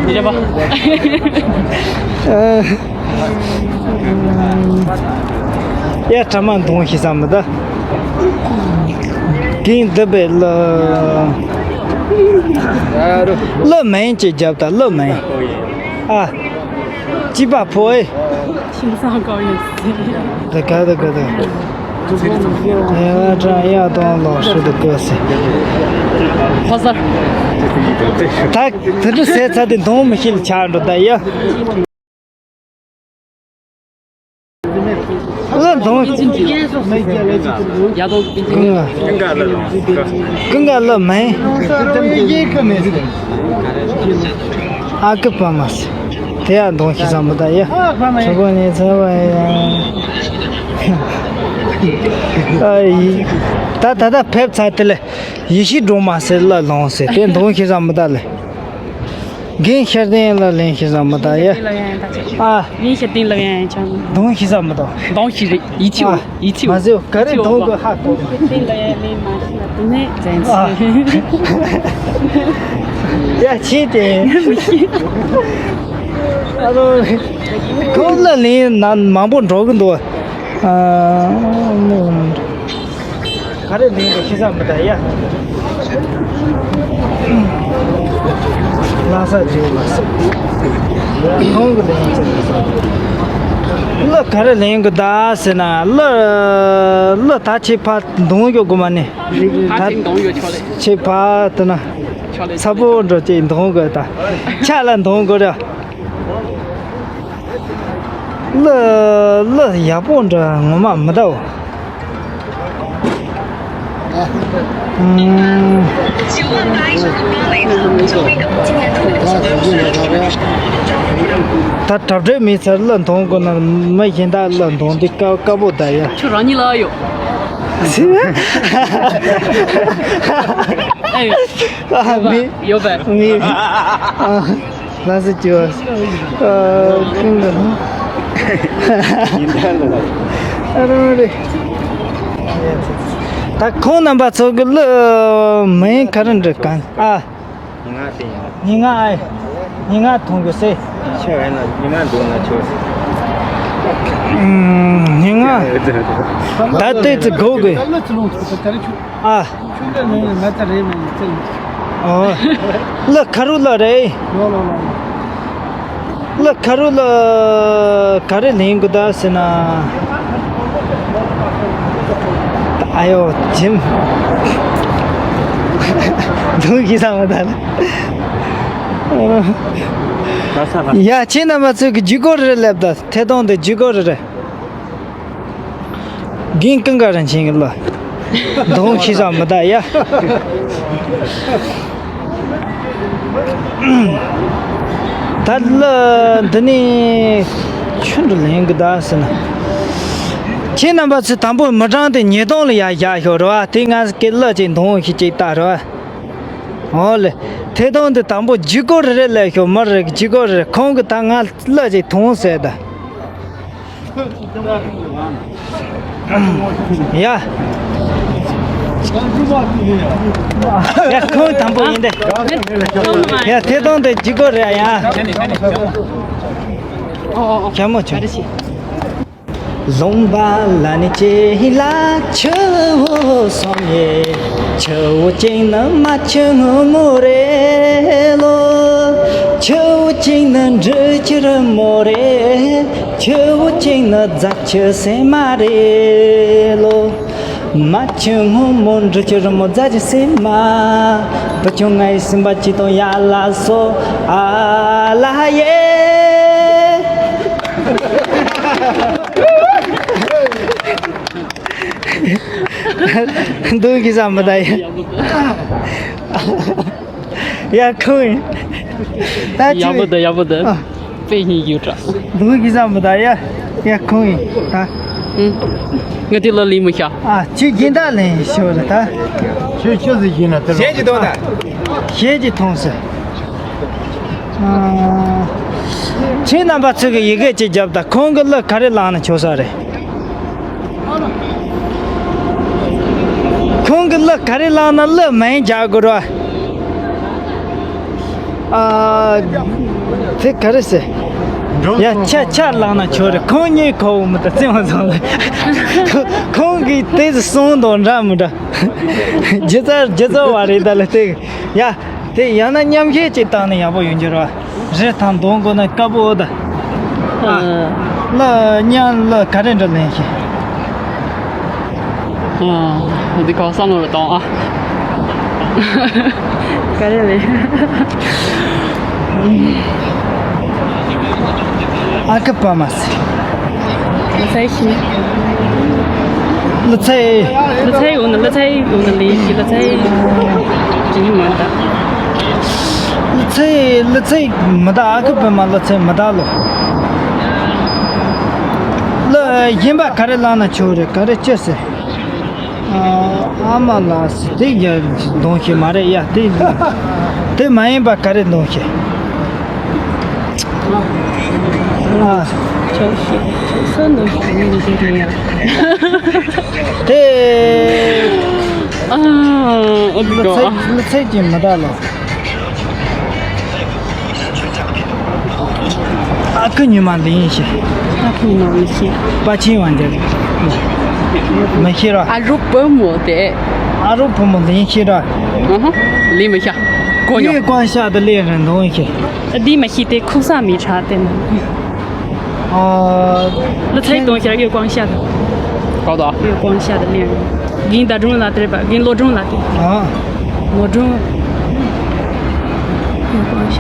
ཉི་རེ་པ། ཨ། ཡ་ཁྲ་མ་འདོང་ཤི་ས་མི་ད། གིང་འདི་པའི་ལ། ལ་མེན་ཅི་རྒྱབ་ད་ལ་མེན། ཨ། ཅི་པ་ཕོ་ཨེ། ཤིང་སང་ཀའོ་ཡོད་སྲིད། ད་ག་ད་ག་ད། ཡ་ཀྲང་ཡ་དང་ལོ་ཧྲི་ད་གོ་སི། ཕོ་སར། ད་དེ་འདྲ་ཟས་ཚ་དེ་འདོང་མི་ཤེས་ལ་ཆགས་འགྲོ་ད་ཡ། ལ་འདོང་། ཡ་དང་ཀུན་དགའ་ལ་མེན། ཨ་ཀི་པ་མ་སི། དེ་ཡང་གདོང་ཤི་ས་མི་ད་ཡ། ཆོག་གོ་ནས་ཚ་བ་ཡ། ཨ་ཡི། ད་ད་ད་ཕེབས་ཚར་དེ་ལས་ཡེ་ཤེས་སྒྲོལ་མ་ཟེར་ལ་ལོང་ཟེར་དེ་གདོང་ཤི་ས་མི་ད་ལས། རྒན་ཤར་ལྡན་ལ་ལེན་ཤི་ས་མི་ད་ཡ། ཨ། རྒན་ཤར་ལྡན་ལ་ཡང་ཡང་ཆང་། གདོང་ཤི་ས་མི་ད། གདོང་ཤི་རེད་ཡིད་ཆེས། ཨ། ཡིད་ཆེས། མ་ཟེར་ག་རེ་གདོང་གི་ཧ་གོ། ཤར་ལྡན་ལ་ཡང་ལེན་མ་ཤི་ན་དུ་ནས་ཛན་ཨ། ཚི། ཡ་ཆེ་དེ། ཨ་ལོ། ཁོང་ལ་ལེན་ན་མང་པོ་འགྲོ་གི་འདུག་ཨ། ག་རེ་ལེན་གི་ཤི་ས་མི་ད་ཡ། ལ་ས་ཇི་ལ་ས། ཁོང་གི་ལེན་ཅི་ལ་ས། གླུ་ག་རེ་ལེན་གི་ད་ཟེར་ན་གླུ་གླུ་ད་ཆེ་ཕ་འདོང་ཡོད་གོ་མ་ནི། ཕ་ཆེ་འདོང་ཡོད་ཆོག་ལེ། ཆེ་ཕ་དེ་ན། ཆོག་ལེ། ཚ་པོ་འགྲོ་ཅེ་འདོང་གི་ད། ཆ་ལ་འདོང་གི་ར། གླུ་གླུ་ཡག་པོ་འདྲ་ངོ་མ་མི་ལྟ་བ། ད་གྲ་སྒྲིག་མེད་ཚར་གླུ་འདོང་དགོས་ན་མི་གཞན་དག་གླུ་འདོང་དུས་དཀའ་དཀའ་པོ་ད་ཡ། ཁྱོད་རང་ཉིད་ལ་ཡོད། ཨ་མི་ཡོད་པས། མི་ཨ། ལ་སི་ཅི་བ། ཨ་ཀུན་ག་ཨ་རོ་རེ། ད་ཁོང་རྣམ་པ་ཚོ་གི་གླུ་མིང་ག་རེ་འདྲི་གང་ཨ། ཉི་ང་དེ་ཡིན། ཉི་ང་ཨ། ཉི་ང་མཐོང་གི་སེ། ཆེ་བས་ན་ཉི་ང་འདུག་ན་ཆོག་ཉི་ང་། ད་ལྟའི་ཚེ་སྒོ་གི་ཨ། ཨོ། གླུ་ཁ་རུ་གླུ་རེད། གླུ་ཁ་རུ་གླུ་ག་རེ་ལེན་དགོས་ད་ཟེར་ན། ཨ་ཡོ་ཇིམ། འདུག་གི་ས་མ་ད་ལ། ཡ་ཁྱེད་རྣམ་པ་ཚོས་ཀྱི་ཇུས་འགོད་རེ་སླེབས་ད་ཐད་གཏོང་དེ་ཇུས་འགོད་རེ་རེད། རྒན་ཀུན་དགའ་རིན་ཆེན་གྱི་གླུ། འདོང་ཤི་ས་མི་ད་ཡ། ད་གླུ་འདི་ནས་ཆུ་འདྲ་ལེན་གི་ད་ཟེར་ན། ཁྱེད་རྣམ་པ་ཚོས་དང་པོ་མི་གྲངས་དེ་ཉིས་སྟོང་ལ་ཡ་བཞག་ཤོག་རེད་བ། དེ་ང་གི་གླུ་ཅིག་འདོང་ཤི་ཅིག་ད་རེད་བ། འོ་ལེ། ཐད་གཏོང་དེ་དང་པོ་ཇུས་འགོད་རེ་རེ་སླེབས་ཤོག་མི་རེ་ཇུས་འགོད་རེ་རེ་ཁོང་གི་ད་ང་གླུ་ཅིག་འདོང་ཟེར་ད། ཡ། ཡ་ཁོང་དང་པོ་ཡིན་ཏེ། ཡ་ཐད་གཏོང་དེ་ཇུས་འགོད་རེད་ཡ། ཁྱེད་མོ་ཆུ། ལུང་པ་ལ་ནི་ཅི་ལ་ཆུ་བོ་སོང་ཡེ། ཆུ་བོ་གཅིག་ནི་རྨ་ཆུ་སྔོན་མོ་རེད་ལོ། ཆུ་བོ་གཅིག་ནི་འབྲི་ཆུ་རི་མོ་རེད། ཆུ་བོ་གཅིག་ནི་རྫ་ཆུ་སྲན་མ་རེད་ལོ། རྨ་ཆུ་སྔོན་མོ་འབྲི་ཆུ་རི་མོ་རྫ་ཆུ་སྲན་མ། བུ་ཆུང་ང་ཡི་སེམས་པ་གཅིག་དང་ཡ་ལ་སོ་ཨ་ལ་ཡེ། འདུག་གི་ས་མི་ད་ཡ། ཡ་ཁུང་ཡིན། ད་ཡག་པོ་འདུག་ཡག་པོ་འདུག་ཨ། དཔེ་སྙིང་རྗེ་དྲག་འདུག་གི་ས་མི་ད་ཡ། ཡ་ཁུང་ཡིན་ད། ཨུ། ང་དེ་ལ་ལི་མི་ཤ་ཨ་ཁྱོད་སྦྱིན་བདག་ལེན་ཤོར་རེད་ད། ཁྱོད་ཁྱོད་ཟིག་ཡིན་ན་དེ་རེད། གཞས་ཀྱི་མཐོང་ཟེར། ཁྱེད་རྣམ་པ་ཚོས་ཀྱི་ཡི་གེ་གཅིག་རྒྱབ་དང་ཁོང་གི་གླུ་ག་རེ་བླངས་ན་ཆོག་ས་རེད། ཁོང་གི་གླུ་ག་རེ་བླངས་ན་གླུ་མིང་རྒྱག་དགོས་ར། ཨ། དེ་ག་རེ་ཟེར། ཡ་ཆ་ཆ་བླངས་ན་ཆོག་རེད། ཁོང་གཉིས་ཁོ་བོ་མི་ད་བརྩི་མ་སོང་ལ། ཁོང་གིས་དེ་གསུང་དང་འདྲ་མི་འདྲ། སྒྱུ་རྩལ་སྒྱུ་རྩལ་བ་རེད་ད་ལ་དེ། ཡ། དེ་ཡང་ན་མཉམ་གཞས་ཅིག་བཏང་ན་ཡག་པོ་ཡོང་རྒྱུ་རེད་བ། རེད་དང་གདོང་དགོས་ན་དཀར་པོ་ད། ཨ། ཨ། གླུ་མཉམ་གླུ་ག་རེ་འདྲ་ལེན་ཤེས། ཨ། འདི་ག་བསམ་བློ་རེ་གཏོང་ཨ། ག་རེ་ལེན། ཨ་ཁུ་པ་མ་སི། ལོ་ཚད་ཤི། ལོ་ཚད། ལོ་ཚད་ཡོད་ན་ལོ་ཚད་ཡོད་ན་ལས་ཤི་ལོ་ཚད་ཡིན་མ་ད། ལོ་ཚད་ལོ་ཚད་མི་ད་ཨ་ཁུ་པད་མ་ལོ་ཚད་མི་ད་ལོ། ལོ་གཞན་པ་ག་རེ་བླངས་ན་ཆོག་རེད་ག་རེ་ཅི་ཟེར། ཨ་མ་ལགས་སི་དེ་ཡ་གདོང་ཤེས་མ་རེད་ཡ་དེ། དེ་མ་ཡིན་པ་ག་རེ་གདོང་ཤེས། ཨ། ཆོག་ཤེས་ཆོག་ས་གདོང་ཤེས་མི་འདུག་ཡ། དེ། ཨ། ཨོ་ལོ་ཚད་ལོ་ཚད་ཀྱི་མི་འདྲ་ལོ། ཨ་ཁུ་ཉི་མ་ལེན་ཤེས། ཨ་ཁུ་ཉི་མ་མི་ཤེས། པ་ཆེན་བ་འདིར། མི་ཤེས་ར། ཨ་རོགས་བུ་མོ་དེ། ཨ་རོགས་བུ་མོ་ལེན་ཤེས་ར། ཨ་ཧ། ལེན་མི་ཤ། གོ་མྱོང་། ཡོད་ཀོང་ཤ་དུ་ལེན་རན་འདོང་ཤེས། ཨ་འདི་མི་ཤེས་དེ་ཁུག་ས་མི་ཧྲ་དེ་ནི། ཨ། ལོ་ཚད་གཏོང་ཤར་ཡོད་ཀོང་ཤ་དུ། ག་ད། ཡོད་ཀོང་ཤ་དུ་ལེན་རན། གིན་ད་སྒྲུང་ལ་དེར་པ་གིན་ལོ་སྒྲུང་ལ་དེ། ཨ། ངོ་སྒྲུང་། ངོ་སྒྲུང་ཤ་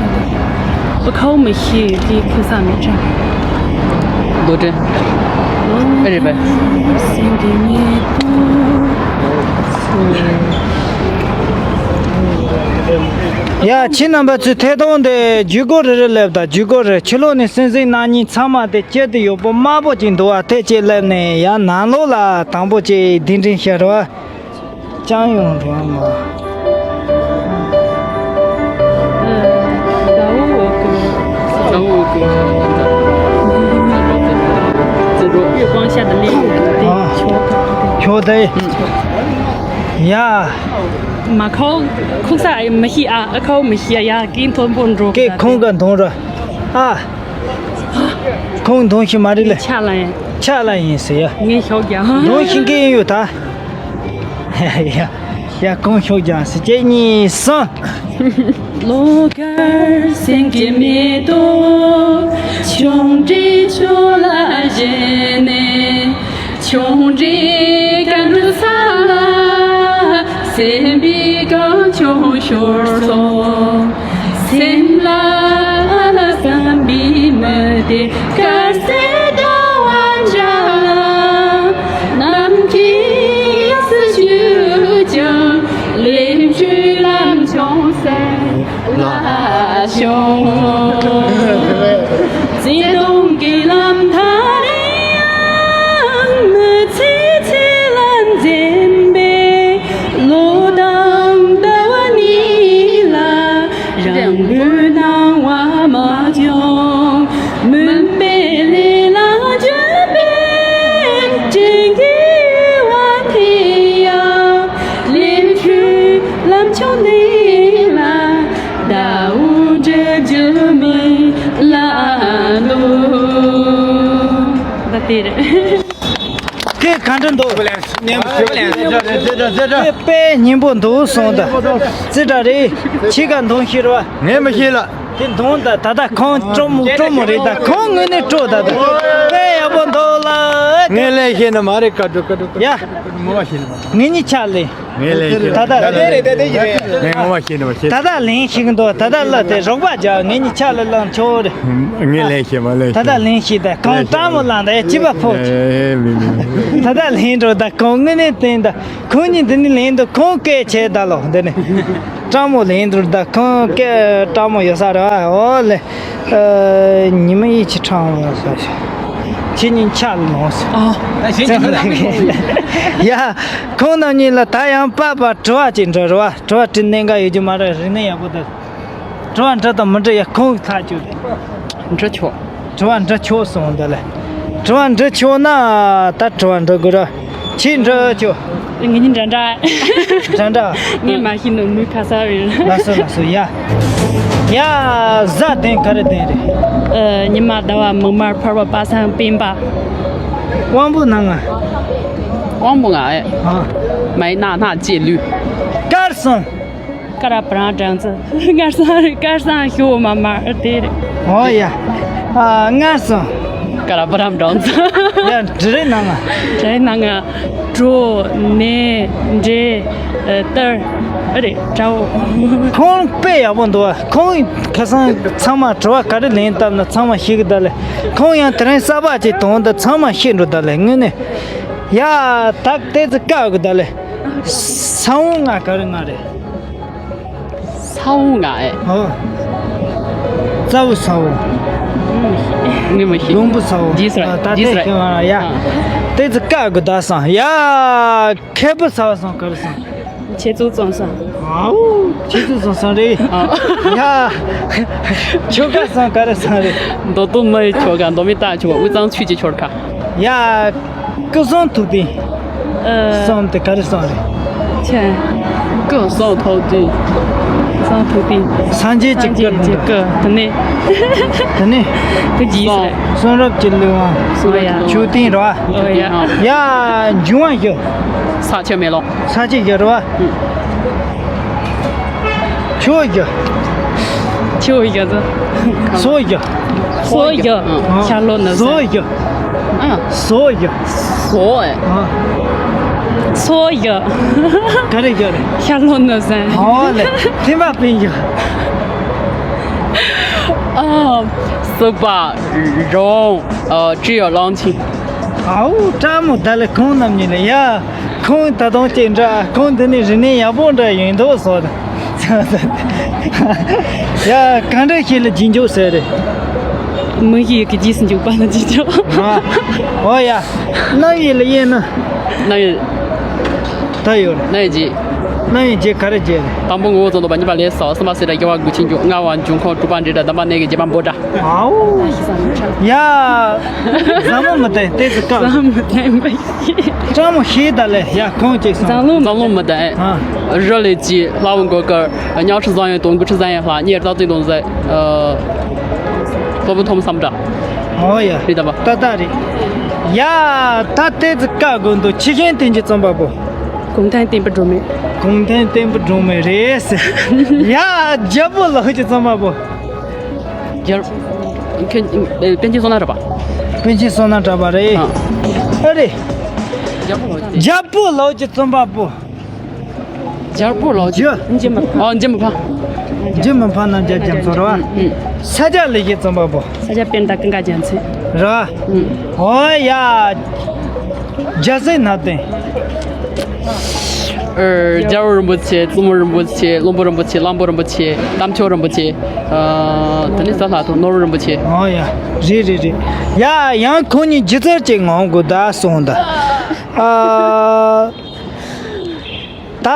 སྟག་ཁའོ་མི་ཤེས་ཀྱི་ཁུ་ས་མི་དྲན། ལོ་དྲན། ཨེ་རེད་པས། སེང་གེ་ཉེ་དུ། ཡ་ཁྱེད་རྣམ་པ་ཚོས་ཐད་གཏོང་དེ་བརྒྱུད་སྐོར་རེ་རེ་སླེབས་དང་བརྒྱུད་སྐོར་རེ་ཕྱི་ལོགས་ནས་སྲིད་འཛིན་རྣམ་གཉིས་ཚང་མ་དེ་སྐྱིད་དུ་ཡོད་པོ་དམར་པོ་ཅིག་འདུག་བ་དེ་ཅིག་སླེབས་ནས་ཡ་ནང་ལོགས་ལ་དང་པོ་ཅིག་གདན་འདྲེན་ཤར་བ། ཅང་ཡོང་འགྲོ་མ། ཁྱོད་དེ། ཡ། མ་ཁའོ་ཁུག་ས་མི་ཤེས་ཨ། ཨ་ཁའོ་མི་ཤེས་ཡ་ཀིན་མཐོན་པོ་འགྲོ་ཀེ་ཁོང་ག་འདོང་ར་ཨ། ཁོང་གདོང་ཤི་མ་རེད་ལེ། ཆ་ལ་ཡིན། ཆ་ལ་ཡིན་ཟེར་ཡ། ངས་ཤོག་ཀྱང་། གདོང་ཤི་མཁན་ཡོད་ད། ཡ་ཡ་གང་ཤོག་ཀྱང་ཟེར་གཅིག་གཉིས་གསུམ། ལོ་དཀར་སེང་གེ་མེ་ཏོག་ཆུང་འདྲིས་ཆུ་ལ་བཞད་ནས། ཆུང་འདྲིས་སྐར་འབྲུག་ས་ལ་སེམས་པའི་གང་བྱུང་ཤོར་སོང་། སེམས་ལ་བསམ་པའི་མི་དེ་དཀར་གསལ་ཟླ་བ་འདྲ། ནམ་མཁའི་ཡང་སུ་བཞུད་ཀྱང་ལེགས་བཅོས་ལམ་ཆུང་སེམས་ལ་ཤོང་། བརྩེ་དུང་གི་ལམ་མཐའ་རེ་ཡང་མི་ཚེ་ཚེ་ལ་འཛིན་པའི་ལོ་དང་ཟླ་བ་གཉིས་ལ་རང་གི་སྣང་བ་མ་བྱུང་། མུན་པའི་ལས་ལ་འཇུག་པའི་དྲིན་གྱི་དབང་དེ་ཡང་ལེགས་བཅོས་ལམ་ཆུང་འདི་ལ་ཟླ་འོད་འགྲིབ་རྒྱུ་མིན་ལ་འདུག་ད་དེ་རེད། ག་འདྲ་འདུག་དཔེ་སྙན་པོ་འདུག་གསུངས་ད། ཙི་དྲ་རེད། ཁྱི་ག་འདོན་ཤེས་ར། ངས་མི་ཤེས་ལ། དེ་འདོན་ད་ད་ལྟ་ཁོང་སྤྲོ་མོ་སྤྲོ་མོ་རེད། ད་ཁོང་དངོས་གནས་སྤྲོ་ད་ད་དཔེ་ཡག་པོ་འདུག་ལ། ངས་ལན་ཤེས་ནི་མ་རེད། ཀ་ཀྲུ་ཀ་ཀྲུ་ཀ་ཀྲུ། ཡ། ཀ་ཀྲུ་ཀ་ཀྲུ། ངོ་མ་ཤེས་ནི་མ་རེད། ངེད་གཉིས་ཆ་ལས། ངས་ལན་ཤེས། ད་ལྟ་རེད་རེད་རེད་རེད། ངས་ངོ་མ་ཤེས་ནི་མ་ཤེས། ད་ལྟ་ལན་ཤེས་གི་འདུག་ད་ལྟ་ལ་དེ་རོགས་པ་རྒྱག་ངེད་གཉིས་ཆ་ལས་ལངས་ཆོག་རེད། ངས་ལན་ཤེས་མ་ལན་ད་ལྟ་ཤེས། ལན་ཤེས་ད་ཁོང་ལན་ཤེས་སྤྲང་མོ་ལངས་ད་ཡ་སྐྱིད་པ་ཕོག་ཨེ་མི་མི་མི། ད་ལྟ་ལན་འགྲོ་ད་ཁོང་དངོས་གནས་བསྟན་ད། ཁོང་གཉིས་འདི་ནས་ལེན་འདུག་ཁོང་སྐད་ཆེ་ད་ལོ་འདི་ནས། སྤྲང་མོ་ལེན་འདུག་ད་ཁོང་སྐད་སྤྲང་མོ་ཡོད་ས་རེད་བ། ཨོ་ལེ། ཨ། ཉི་མ་ཡིད་ཆེས་ཁྲང་ཡོད་ས་ཞིག་ཁྱེད་གཉིས་ཆ་ལོངས་སོང་། ཨ། ཡ། ཁོང་རྣམ་གཉིས་ལ་ད་ཡང་པ་པ་དྲི་བ་ཅིག་འདྲི་རེད་བ། དྲི་བ་དྲི་གནད་འགག་ཡོད་རྒྱུ་མ་རེད། རིག་གནས་ཡག་པོ་འདུག་དྲི་བ་འདྲི་དང་མི་འདྲི་ཡ་ཁོང་ཐག་ཆོད་རེད། འདྲི་ཆོག་དྲི་བ་འདྲི་ཆོག་སོང་འདི་ལ། དྲི་བ་འདྲི་ཆོག་ན་ད་དྲི་བ་འདྲི་དགོས་ར། ཁྱེད་འདྲི་ཆོག་ངེད་གཉིས་འདྲ་འདྲ། འདྲ་འདྲ། ངས་མ་ཤེས་ནོ་མོས་ཁ་ས་རེད། ལགས་སོ་ལགས་སོ། ཡ། ཡ། གཟའ་གདན་ག་རེ་གདན་རེད། ཨ། ཉི་མ་ཟླ་བ་མིག་དམར་འཕར་བ་པ་སངས་སྤེན་པ། དབང་པོ་སྣ་ལྔ། དབང་པོ་ལྔ་ཨེ། ཨ། མ་ཡི་ན་སྣ་ལྕེ་ལུས། དཀར་སོང་། ཀ་ར་བུ་རམ་སྦྲང་རྩི། མངར་སང་རེད། དཀར་སང་ཞོ་མ་མར་དེ་རེད། ཨོ་ཡ། ཨ། མངར་སོང་། ཀ་ར་བུ་རམ་སྦྲང་རྩི། ཡ། འདྲི་རེ་གནང་ང་། འདྲི་རེ་གནང་ང་། གྲོ། ནས། འབྲས། ཨ། གཏར། ཨ་རེད། དགྲ་བོ། ཁོང་དཔེ་ཡག་པོ་འདུག་བ། ཁོང་ཁ་སང་ཚང་མ་དྲི་བ་ག་རེ་ལན་བཏབ་ན་ཚང་མ་ཤེས་གི་ད་ལེ། ཁོང་ཡང་དེ་རིང་གསར་པ་ཅིག་དོན་དུ་ཚང་མ་ཤེས་འགྲོ་ད་ལེ། དངོས་གནས། ཡ། ད་ལྟའི་ཚེ་བཀག་གི་ད་ལེ། ས་བོན་ལྔ་ག་རེ་ལྔ་རེད། ས་བོན་ལྔ་ཨེ། ཨོ། རྩ་བོ་ས་བོན། ངས་མི་ཤེས། ལུང་བུ་ས་བོན། ཇི་སི་ར། ཨ། ད་ཇི་སི་ར། ལྟའི་ཤེས་པ་ཡ། ཨ། ལྟའི་ཚེ་བཀག་གི་ད་སང་ཡ། ཁེ་པོ་ས་བ་སང་ག་རེ་སང་། ཁྱེད་ཚོ་བཙོང་སང་། ཨའུ། ཁྱེད་ཚོ་བཙོང་སང་རེད། ཨ། ཡ། ཁྱོ་ག་སང་ག་རེ་སང་རེད། མདོ་སྟོད་མི་ཡི་ཁྱོ་ག། མདོ་སྨད་རྟ་ཁྱོ་ག། དབུས་གཙང་ཆོས་ཀྱི་ཁྱོ་ག། ཡ། སྐུ་གསུང་ཐུགས་རྟེན། ཨ། གསུམ་དེ་ག་རེ་གསུམ་རེད། ཆེ། སྐུ་གསུང་ཐུགས་རྟེན། གསུང་ཐུགས་རྟེན། སངས་རྒྱས་ཀྱི་སངས་རྒྱས་ཀྱི་སྐུ། དེ་ནས། དེ་ནས། དེ་རྗེས་སུ་རེད། གསུང་རབ་ཀྱི་ལུས་དབང་། ཨོ་ཡ། མཆོད་རྟེན་རེད་བ། ཨོ་ཡ། ཡ། འབྱུང་བ་བཞི། ས་ཆུ་མེ་རླུང་། ས་ཆུ་བཞི་རེད་བ། ཆུ་བཞི། ཆུ་བཞི་ཚོ། སོ་བཞི། སོ་བཞི། ཨ། ཤར་ལྷོ་ནུབ་བྱང་། སོ་བཞི། ཨ། སོ་བཞི། སོ་ཨེ། ཨ། སོ་བཞི། ག་རེ་བཞི་རེད། ཤར་ལྷོ་ནུབ་བྱང་། ཨོ་ལེ། ཐེམ་པ་སྤུན་བཞི། ཨ། སྲིད་པ། རི་བོ། ཨ། སྤྲེའུ་གླང་ཆེན། ཨའུ། སྤྲང་མོ་ད་ལེ་ཁོང་རྣམ་གཉིས་ལ་ཡ། ཁོང་ད་དུང་ཅིག་འདྲ། ཁོང་འདི་ནས་རིག་གནས་ཡག་པོ་འདྲ་ཡོད་འདུག་བཟོ། ཡ། ག་འདྲ་ཞིག་ལ་རྗེས་འཇུག་ཟེར་རེད། མིང་གཞི་ཡི་གེ་རྗེས་སུ་འཇུག་པ་ལ་རྗེས་འཇུག་ཨ། ཨོ་ཡ། རྣམ་དབྱེ་ལ་དབྱེ་ན། རྣམ་དབྱེ། ད་ཡོད་རེད། རྣམ་དབྱེ་བརྒྱད། རྣམ་དབྱེ་བརྒྱད་ག་རེ་བརྒྱད་རེད། དང་པོ་ངོ་བོ་རྫོགས་ལྡོག་པ། གཉིས་པ་ལས་སུ། གསུམ་པ་སྲིད་དང་རྒྱལ་བ་དགུ་ཆེན་མཆོག། ལྔ་པ་འབྱུང་ཁུངས། དྲུག་པ་འབྲས་དང་། བདུན་པ་གནས་ཀྱི་རྗེས་དཔག་འབོད་སྒྲ། ཨའུ། ཡ། བཟང་མོ་མི་བསྟན་ཏེ་ཙི་ཀ་བཟང་མོ་མི་བསྟན་པ་ཞིག་སྤྲང་མོ་ཞིག་ད་ལེ། ཡ། ཁོང་ཅིག་སོང་། བཟང་ལུང་། བཟང་ལུང་མི་ལྡན། ཨ། རི་ལས་སྐྱེས་ལྷ་བུ་མགོ་དཀར། གཉའ་ཁྲི་བཟང་ཡོན་དང་མགུལ་ཁྲི་བཟང་ཡོན་ལྷ། གཉེར་རྟ་བརྩེགས་གདོང་ཟེར། ཨ། སློབ་དཔོན་ཐོན་མི་སམ་བྷོ་ཊ། ཨོ་ཡ། རེད་དམ་པ། ཏག་ཏག་རེད། ཡ། ད་ལྟའི་ཚེ་བཀག་དགོས་འདུག་ཆུ་ཤིང་དོན་གྱི་རྩོམ་པ་པོ། གུང་ཐང་བསྟན་པའི་སྒྲོན་མེ། གུང་ཐང་བསྟན་པའི་སྒྲོན་མེ་རེད། ཡ། རྒྱལ་པོ་ལོ་ཀྱི་རྩོམ་པ་པོ། རྒྱལ། ཁྱོད། ཨེ། པཎ་ཆེན་བསོད་ནམས་གྲགས་པ། པཎ་ཆེན་བསོད་ནམས་གྲགས་པ་རེད། ཨ། ཨ་རེད། རྒྱལ་པོ་ལོ། རྒྱལ་པོ་ལོ་ཀྱི་རྩོམ་པ་པོ། རྒྱལ་པོ་ལོ་ཀྱི། རྒྱུ། འཇུ་མི་ཕམ། ཨོ། འཇུ་མི་ཕམ། འཇུ་མི་ཕམ་རྣམ་རྒྱལ་རྒྱ་མཚོ་རེད་བ། ཨུ། ས་སྐྱ་ལེགས་བཤད་རྩོམ་པ་པོ། ས་སྐྱ་པཎྜི་ཏ་ཀུན་དགའ་རྒྱལ་མཚན། རེད་བ། ཨུ། ཨོ་ཡ། རྒྱལ་སྲས་སྣ་བདུན། ཨ། རྒྱལ་བ་རིན་པོ་ཆེ། བཙུན་མོ་རིན་པོ་ཆེ། བློན་པོ་རིན་པོ་ཆེ། གླང་པོ་རིན་པོ་ཆེ། རྟ་མཆོག་རིན་པོ་ཆེ། ཨ། དེ་ནས་གཟའ་ལྷག་དང་ནོར་བུ་རིན་པོ་ཆེ། ཨོ་ཡ། རེད་རེད་རེད། ཡ། ཡང་ཁོང་གཉིས་སྒྱུ་རྩལ་ཅིག་ངོམ་དགོས་ད་གསུངས་ད། ཨ། ད་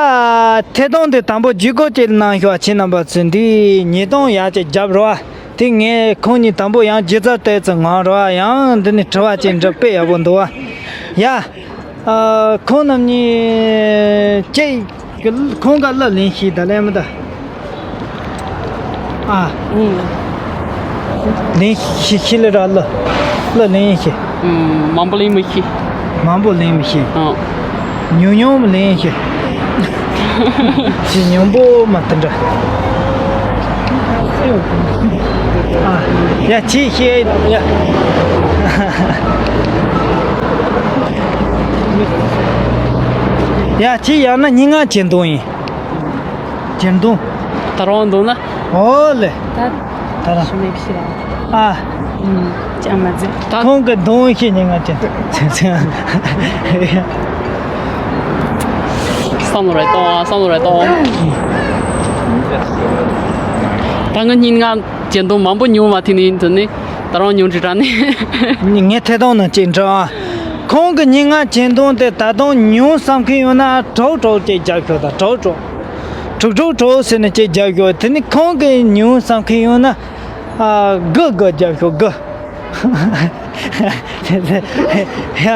ཐད་གཏོང་དེ་དང་པོ་བརྒྱུད་སྐུར་ཅིག་གནང་ཤོག་ཁྱེད་རྣམ་པ་ཚོས་འདི་ཉིས་སྟོང་ཡར་ཅིག་རྒྱབ་རོགས། དེ་ངས་ཁོང་གཉིས་དང་པོ་ཡང་སྒྱུ་རྩལ་ལྟས་ཚུལ་ངོམ་རོགས། ཡང་འདི་ནས་དྲི་བ་ཅིག་འདྲི། དཔེ་ཡག་པོ་འདུག་བ། ཡ། ཨ། ཁོང་རྣམ་གཉིས་ཅིག་ཁོང་ག་ལ་ལན་ཤེས་ད་ལན་མི་ད། ཨ། ཨུ། ལན་ཤེས་ཤེས་ལེ་ར་ལ། ལ་ལན་ཤེས། ཨུམ། མང་པོ་ལན་མི་ཤེས། མང་པོ་ལེན་མི་ཤེས། ཨང་། ཉུང་ཉུང་ལེན་ཤེས། ཅི་ཉུང་པོ་མ་དེ་འདྲ། ཨ། ཡ་ཅི་ཤེས་ཡ། ཡ་ཅི་ཡང་ན་སྙན་ངག་གཅིག་འདོན་ཡིན། གཅིག་འདོན། ད་རུང་འདོན་ན། ཨོ་ལེ། ད། ད་ར། ཞུ་མེད་ཤི་ར། ཨ། ཨུམ། ཅང་མ་ཟེར། ད་ཁོང་གི་གདོང་ཤེས་ཉེ་ང་ཅན། བསམ་བློ་རེ་གཏོང་ཨ། བསམ་བློ་རེ་གཏོང་། ད་ང་སྙན་ངག་གཅིག་འདོན་མང་པོ་ཉུང་བ་དེ་ནི་དེ་ནི་ད་རུང་ཉུང་དྲི་དྲ་ནི། ངས་ཐད་གཏོང་ནང་གཅིག་འདྲ་ཨ། ཁོང་གི་སྙན་ངག་གཅིག་འདོན་དེ་ད་དུང་ཉུང་བསམ་མཁན་ཡོད་ན་གྲོགས་གྲོགས་ཅིག་རྒྱབ་ཤོག་དང་གྲོགས་གྲོགས། གྲོགས་གྲོགས་གྲོགས་ཟེར་ནས་ཅིག་རྒྱབ་ཤོག་དེ་ནི་ཁོང་གི་ཉུང་བསམ་མཁན་ཡོད་ན། ཨ། དགུ་དགུ་རྒྱབ་ཤོག་དགུ། ཡ།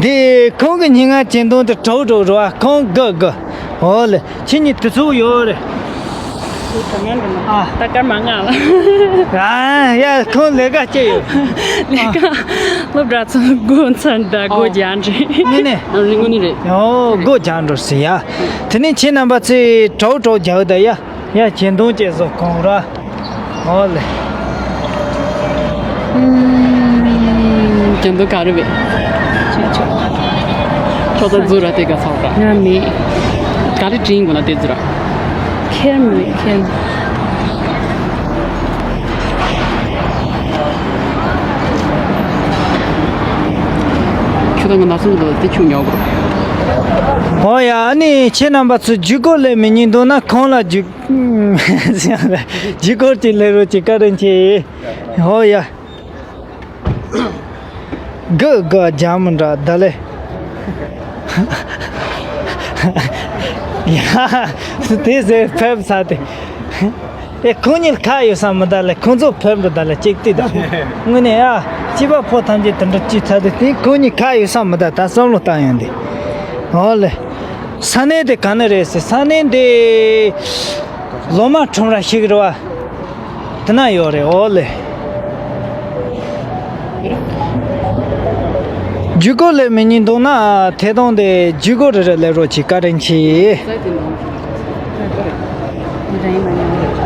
འདི་ཁོང་གི་སྙན་ངག་གཅིག་འདོན་དེ་གྲོགས་གྲོགས་རོ་ཨ། ཁོང་དགུ་དགུ། འོ་ལེ། ཁྱེད་གཉིས་དུས་ཚོད་ཡོད་རེད། ཨ། ད་སྐར་མ་ལྔ་ལ། ཨ། ཡ། ཁོང་ལས་ཀ་ཅི་ཡོད། ལས་ཀ་སློབ་གྲྭ་ཚོ་སྒོ་འཚར་ད་སྒོ་རྒྱག་འདྲི། དངོས་གནས། ཨ། དངོས་གནས་རེད། ཨོ། སྒོ་རྒྱག་འགྲོ་ཟེར་ཡ། དེ་ནས་ཁྱེད་རྣམ་པ་ཚོས་གྲོགས་གྲོགས་རྒྱག་ད་ཡ། ཡ་གཅིག་འདོན་ཅིག་བཟོ་གོང་ར། ཨོ་ལེ། ཨུམ། གཅིག་འདོན་ག་རེ་བས། ཁྱོད་ཚོ་འཛུལ་ར་དེ་ག་ཚོགས་ར། ང་མེད། ག་རེ་དྲིན་དགོས་ན་དེ་འཛུལ་ར། ཁྱེར་མི་ཁྱེར། ཁྱོད་དང་ང་ན་སོང་དུ་དེ་ཆུ་ཉོག་གོ། ཨོ་ཡ། ཨ་ནི་ཁྱེད་རྣམ་པ་ཚོ་ཇུས་འགོད་ལས་མི་ཉན་འདུག་ན་ཁོང་ལ་ཇུས། ཇུས་འགོད་ཅིག་ལས་རོགས་ཅིག་བཀའ་དྲིན་ཆེ། ཨོ་ཡ། དགུ་དགུ་རྒྱ་མི་འདྲ་ད་ལེ། ཡ། དེ་ཟེར་ཕེབས་ས་དེ། ཨེ། ཁོང་གཉིས་ཁ་ཡོད་ས་མི་ད་ལེ། ཁོང་ཚོ་ཕེབས་འགྲོ་ད་ལེ། ཅིག་ལྟོས་ད། དངོས་གནས་ཨ། སྐྱེས་པ་ཕོ་ཐམས་ཅད་དེ་འདྲ་ཅིག་ཚ་དེ་དེ་ཁོང་གཉིས་ཁ་ཡོད་ས་མི་ད། ད་བསམ་བློ་བཏང་ཡོང་དེ། ཨོ་ལེ། ས་གནས་དེ་ག་ནས་རེད་ཟེར། ས་གནས་འདི་ལོ་མ་ཁྲོམ་ར་ཞིག་རེད་བ། དེ་ན་ཡོད་རེད། ཨོ་ལེ། ཇུས་འགོད་ལས་མི་ཉན་འདུག་ན་ཐད་གཏོང་དེ་ཇུས་འགོད་རེ་རེ་ལས་རོགས་ཅིག་བཀའ་དྲིན་ཆེ།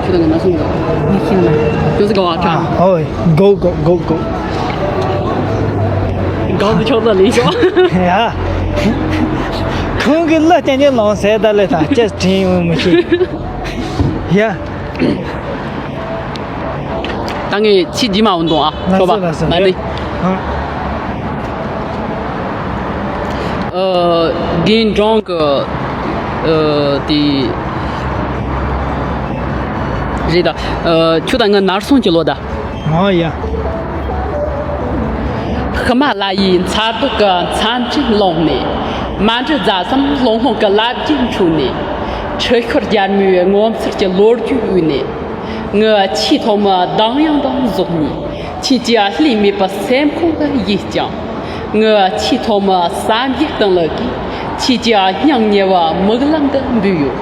ཁྱོད་དང་ང་མ་སོང་གི། ཁྱོད་ཚོ་ག་བ་ཁྲ། ཨོ། གོ་གོ་གོ་གོ། གང་དུ་ཆོག་ཙམ་ལས་ཤོག་ཡ། ཁོང་གི་བློ་རྐྱང་རྐྱང་ལོང་ཟེར་ད་ལེ། ད་ཅེས་དྲན་ཡོང་མི་ཤེས། ཡ། ད་ངས་ཁྱི་རྗེས་མ་འོང་དང་ཨ། ལགས་སོ་ལགས་སོ། ན་ནི། ཨ། རྒན་འབྲོང་གི། ཨ། དེ་རེད་ད། ཨ། ཁྱོད་དང་ང་ནར་སོང་གི་ལོ་ད། ཨོ་ཡ། ཧི་མ་ལ་ཡའི་མཚར་སྡུག་གི་མཚམས་སྤྲིན་ཀློང་ནས། མ་འདྲིས་རྫ་གསུམ་ཀློང་སློང་གི་ལབ་རྒྱུན་འཁྲུགས་ནས། འཁྲུལ་ཤོར་རྒྱལ་མོའི་ངོ་མཚར་གྱི་ལོ་རྒྱུས་དབུས་ནས། ངའི་ཆེས་ཐོག་མའི་གདངས་དབྱངས་དང་གཟུགས་བརྙན། ཁྱེད་ཀྱི་ལྷད་མེད་པའི་སེམས་ཁོང་དུ་ཡལ་ཀྱང་། ངའི་ཆེས་ཐོག་མའི་བསམ་ཡས་གཏིང་ལ་གི། ཁྱེད་ཀྱི་སྙིང་ཉེ་བའི་མིག་ལམ་དུ་འབུད་ཡོད།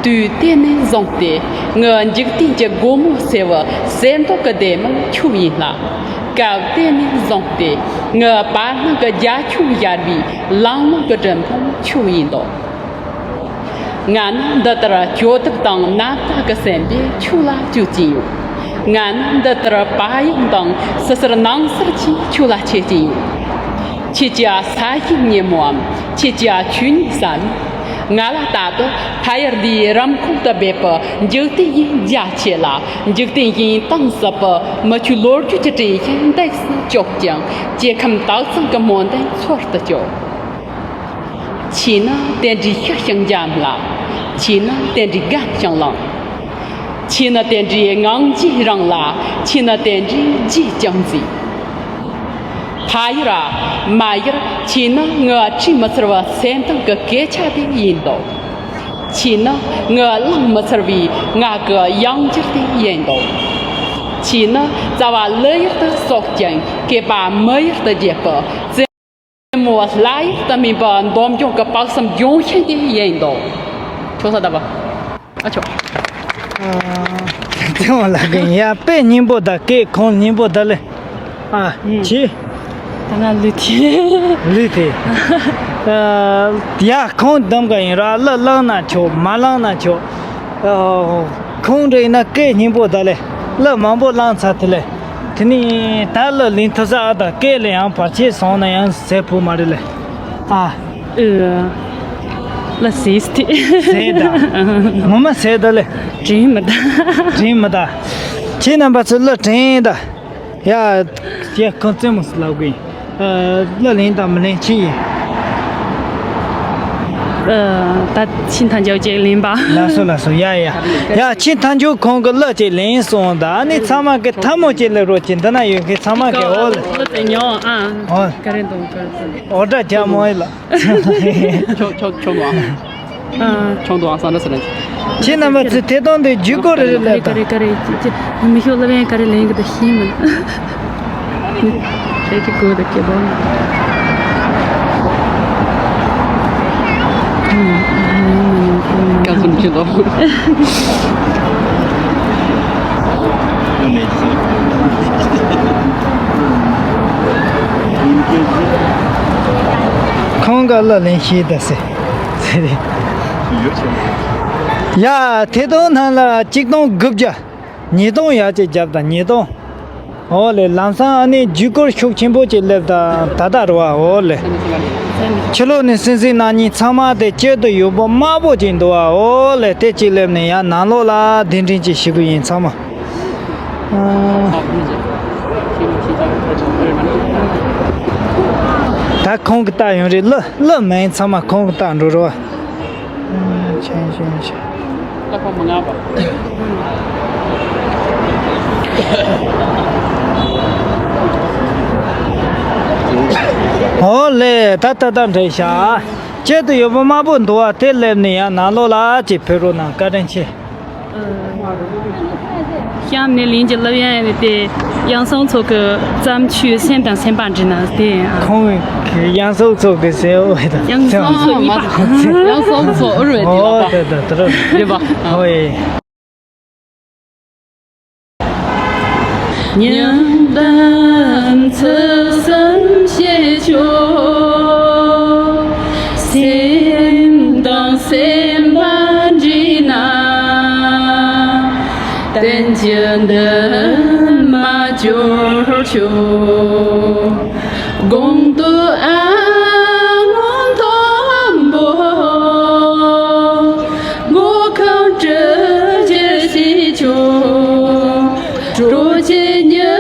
དུས་དེ་ནས་བཟུང་སྟེ་ངའི་འཇིག་རྟེན་གྱི་སྒོ་མོ་སེལ་བའི་གསེར་མདོག་གི་ལྡེ་མིག་ཁྱོད་ཡིན་ལ། སྐབས་དེ་ནས་བཟུང་སྟེ་ངའི་བར་སྣང་གི་རྒྱ་ཁྱོན་གཡར་བའི་ལང་ལོང་གི་སྒྲུབ་ཕུང་ཁྱོད་ཡིན་ཏོ། ང་ནི་འདི་ལྟར་སྐྱོ་སྡུག་དང་རྣམ་དག་གི་སེམས་པས་ཁྱོད་ལ་སྤྱོད་ཀྱིན་ཡོད། ང་ནི་འདི་ལྟར་བག་ཡངས་དང་བསིལ་ཟེར་ནང་གསེར་གྱིས་ཁྱོད་ལ་ཆེ་ཀྱིན་ཡོད། ཁྱེད་ཀྱི་ས་གཞིའི་ཉིན་མོའམ་ཁྱེད་ཀྱི་ཆོས་ཉིད་བསམ། ང་ལ་ལྟ་དུས་ཕ་ཡུལ་འདིའི་རིམ་ཁོག་ཏུ་སྦས་པའི་འཇིག་རྟེན་བཞིན་རྒྱ་ཆེ་ལ། འཇིག་རྟེན་བཞིན་གཏིང་ཟབ་པའི་མི་ཆོས་ལོ་རྒྱུས་ཀྱི་དྲན་ཤིང་འདེགས་སུ་གཅོག་ཅིང་། སྐྱེ་ཁམས་དག་གཙང་གི་སྨོན་འདུན་འཚོལ་དུ་གཅོག་ཁྱེད་ནི་དེ་འདྲའི་ཤེས་བྱ་འཇམ་ལ། ཁྱེད་ནི་དེ་འདྲའི་རྒན་ཞིང་ལངས། ཁྱེད་ནི་དེ་འདྲའི་ངང་རྒྱུད་རིང་ལ། ཁྱེད་ནི་དེ་འདྲའི་རྒྱུད་ཅུང་མཛེས། ཕ་ཡུལ་ར་མ་ཡུལ། ཁྱེད་ནི་ངའི་བྲིས་མི་ཚར་བའི་སེམས་གཏིང་གི་སྐད་ཆ་དེ་ཡིན་ཏོ། ཁྱེད་ནི་ངའི་གླེང་མི་ཚར་བའི་ངག་གི་ཡང་འགྱུར་དེ་ཡིན་ཏོ། ཁྱེད་ནི་རྩ་བ་ལུ་ཡུལ་དུ་གསོག་ཅིང་སྐེད་པ་མི་ཡུལ་དུ་རྒྱས་པའི་རྩེ་མོ་ལྷ་ཡུལ་དུ་སྨིན་པའི་འདོམ་རྒྱུང་གི་དཔག་བསམ་ལྗོན་ཤིང་དེ་ཡིན་ཏོ། ཆོག་ས་ད་པ། ཨ་ཆོག་ཨ། ཚེ་དབང་ལགས་ཀྱིས་ཡ་དཔེ་སྙན་པོ་དང་སྐད་ཁོང་སྙན་པོ་ད་ལེ། ཨ། ཨུམ། ཆི། ད་ང་ལུས་ཐེ། ལུས་ཐེ། ཨ། ཡ། ཁོང་གདམ་ག་ཡིན་ར། གླུ་བླངས་ན་ཆོག་མ་བླངས་ན་ཆོག་ཨ། ཁོང་འདྲ་ཡིན་ན་སྐད་སྙན་པོ་ད་ལེ། གླུ་མང་པོ་བླངས་ཚར་ཐི་ལེ། དེ་ནི་ད་གླུ་ལེན་ཐུབ་ས་ཨ། ད་སྐད་ལ་ཡང་བར་ཆད་སོང་ན་ཡང་ཟེར་བུ་མ་རེད་ལེ། ཨ། ཨུ། ལ་སིས་ཏི། ཟེར་ད། ངོ་མ་ཟེར་ད་ལེ། དྲན་མི་ད། དྲན་མི་ད། ཁྱེད་རྣམ་པ་ཚོ་གླུ་དྲན་ད། ཡ། ཡ། ཁོང་རྩེད་མོ་ལབ་དགོས་ཡིན། ཨ། གླུ་ལེན་དང་མི་ལེན་ཅི་ཡིན། ཨ། ད་ཆིན་ཐང་ཅོ་ཅིག་ལེན་པ། ལགས་སོ་ལགས་སོ། ཡ་ཡ། ཡ། ཆིན་ཐང་ཅོ་ཁོང་གི་གླུ་ཅིག་ལེན་སོང་། ད་ཨ་ནི་ཚང་མ་གི་ཐལ་མོ་ཅིག་སླེབས་རོགས་གྱིས། འདི་ན་ཡོད་མཁན་ཚང་མ་གི། འོ་ལེ། གླུ་དེ་ཉོ་ཨ། འོ། ག་རེ་འདུག་ག་རེ་འདུག་འོ་ད་རྒྱ་མོ་ཡིན་ལ། ཆོག་ཆོག་ཆོག་མ། ཨ། ཆོག་འདུག་ཨ། སང་ད་ཟེར་ན། ཁྱེད་རྣམ་པ་ཚོས་ཐད་གཏོང་དེ་བརྒྱུད་སྐུར་རེ་རེ་ལབ་དང་། ག་རེ་ག་རེ་ག་རེ། མི་ཤོག་ལབ་ཡང་ག་རེ་ལེན་གི་ད་ཤེས་མིན། ཁྱེད་ཀྱི་གོ་ད་ཀྱི་བོ། ཀ་སུན་ཅི་དོ། ཁོང་ག་གླུ་ལེན་ཤེས་ད་ཟེར། ཡ། ཐད་གཏོང་ནང་ལ་གཅིག་སྟོང་དགུ་བརྒྱ། ཉིས་སྟོང་ཡ་ཅིག་བརྒྱབ་དང་ཉིས་སྟོང་། འོ་ལེ། ལམ་སང་ཨ་ནི་བརྒྱུད་སྐུར་ཤུགས་ཆེན་པོ་ཅིག་སླེབས་དང་ད་ལྟ་རུ་བ། འོ་ལེ། ཕྱི་ལོགས་ནས་སྲིད་འཛིན་རྣམ་གཉིས་ཚང་མ་དེ་སྐྱིད་དུ་ཡོད་པོ་དམར་པོ་ཅིག་འདུག་བ། འོ་ལེ། དེ་གཅིག་སླེབས་ནས་ཡ་ནང་ལོགས་ལ་གདན་འདྲེན་ཅིག་ཞུ་གི་ཡིན་ཚང་མ། ཨ། ད་ཁོང་གི་རྟ་ཡོང་རེད། གླུ་གླུ་མིན་ཚང་མ་ཁོང་གི་རྟ་འགྲོ་རོགས། ཨ། ཆེན་ཆེན་ཆེན། ལྷག་པ་མ་ངག་པ། འོ་ལེ། ད་ད་ད་འདྲེ་ཤ། སྐྱིད་དུ་ཡོད་པོ་དམར་པོ་འདུག་བ། དེ་སླེབས་ནས་ཡང་ནང་ལོགས་ལ་ཅིག་ཕེབས་རོགས་གནང་། བཀའ་དྲིན་ཆེ། གཤམ་ནས་ལན་གྱི་ལབ་ཡང་ཡང་དེ་ཡང་སོང་ཚོགས་ཀྱི་བརྩམས་ཆོས་སེམས་དང་སེམས་པ་འདྲི་ན་དེ། ཁོང་གི་ཡང་སོང་ཚོགས་ཀྱི་ཟེར་འོ་ད། ཡང་སོང་ཚོགས་གཉིས་པ། ཡང་སོང་ཚོགས་ཨུ་རུ་ཝེ་དེ་ལ་ད། ད་ད་རོ། རེད་པ། ཨོ་ཡེ། ཉམས་དང་ཚུལ་བཟང་བྱེད་ཆོག་སེམས་དང་སེམས་པ་འདྲིས་ན། བསྟན་བཅོས་འདི་མ་འབྱོར་ཆོག་གོང་དུ་ཨ་སྔོན་མཐོན་པོ། སྔོ་ཁམས་སྤྲུལ་གྱུར་ཞིག་ཆོག་གྲོགས་ཀྱི་ཉི་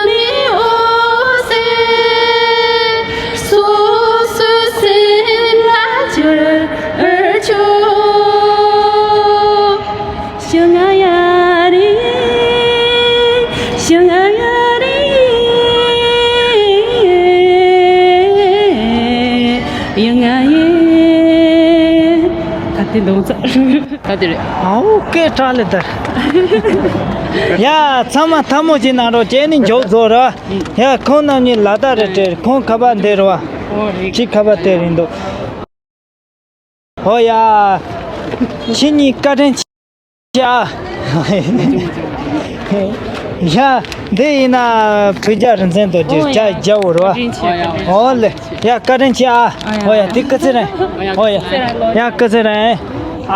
མའི་འོད་ཟེར། སོ་སོའི་སེམས་ལ་གྱུར་ཆོག་ཞུ་ང་ཡ་རེ། ཞུ་ང་ཡ་རེ། ཡ་ང་ཡེ། ད་དེ་འདུག་ཚ། ད་དེ་རེད། ཨའོ་སྐད་གྲགས་ལེ་དར། ཡ། ཚང་མ་ཐལ་མོ་ཅིག་གནང་རོགས། ཁྱེད་ནི་མགྱོགས་རྫོགས་ར། ཡ། ཁོང་རྣམ་གཉིས་ལ་དྭགས་རེད་དྲན། ཁོང་ཁ་པར་འདེད་རོགས། ཁྱེད་ཁ་པར་དེ་རིང་འདུག་ཨོ་ཡ། ཁྱེད་གཉིས་བཀའ་དྲིན་ཆེ་ཨ། ཡ། འདི་ཡིན་ན་བོད་རྒྱ་རིག་འཛིན་དང་རྒྱུ་ཨོ་ཡ། རྒྱ་རྒྱ་བོ་རེད་བ། བཀའ་དྲིན་ཆེ། ཨོ་ལེ། ཡ། བཀའ་དྲིན་ཆེ་ཨ། ཨོ་ཡ། ཨོ་ཡ། དེ་སྐུ་ཚེ་རིང་། ཨོ་ཡ། ཡ། སྐུ་ཚེ་རིང་ཨ།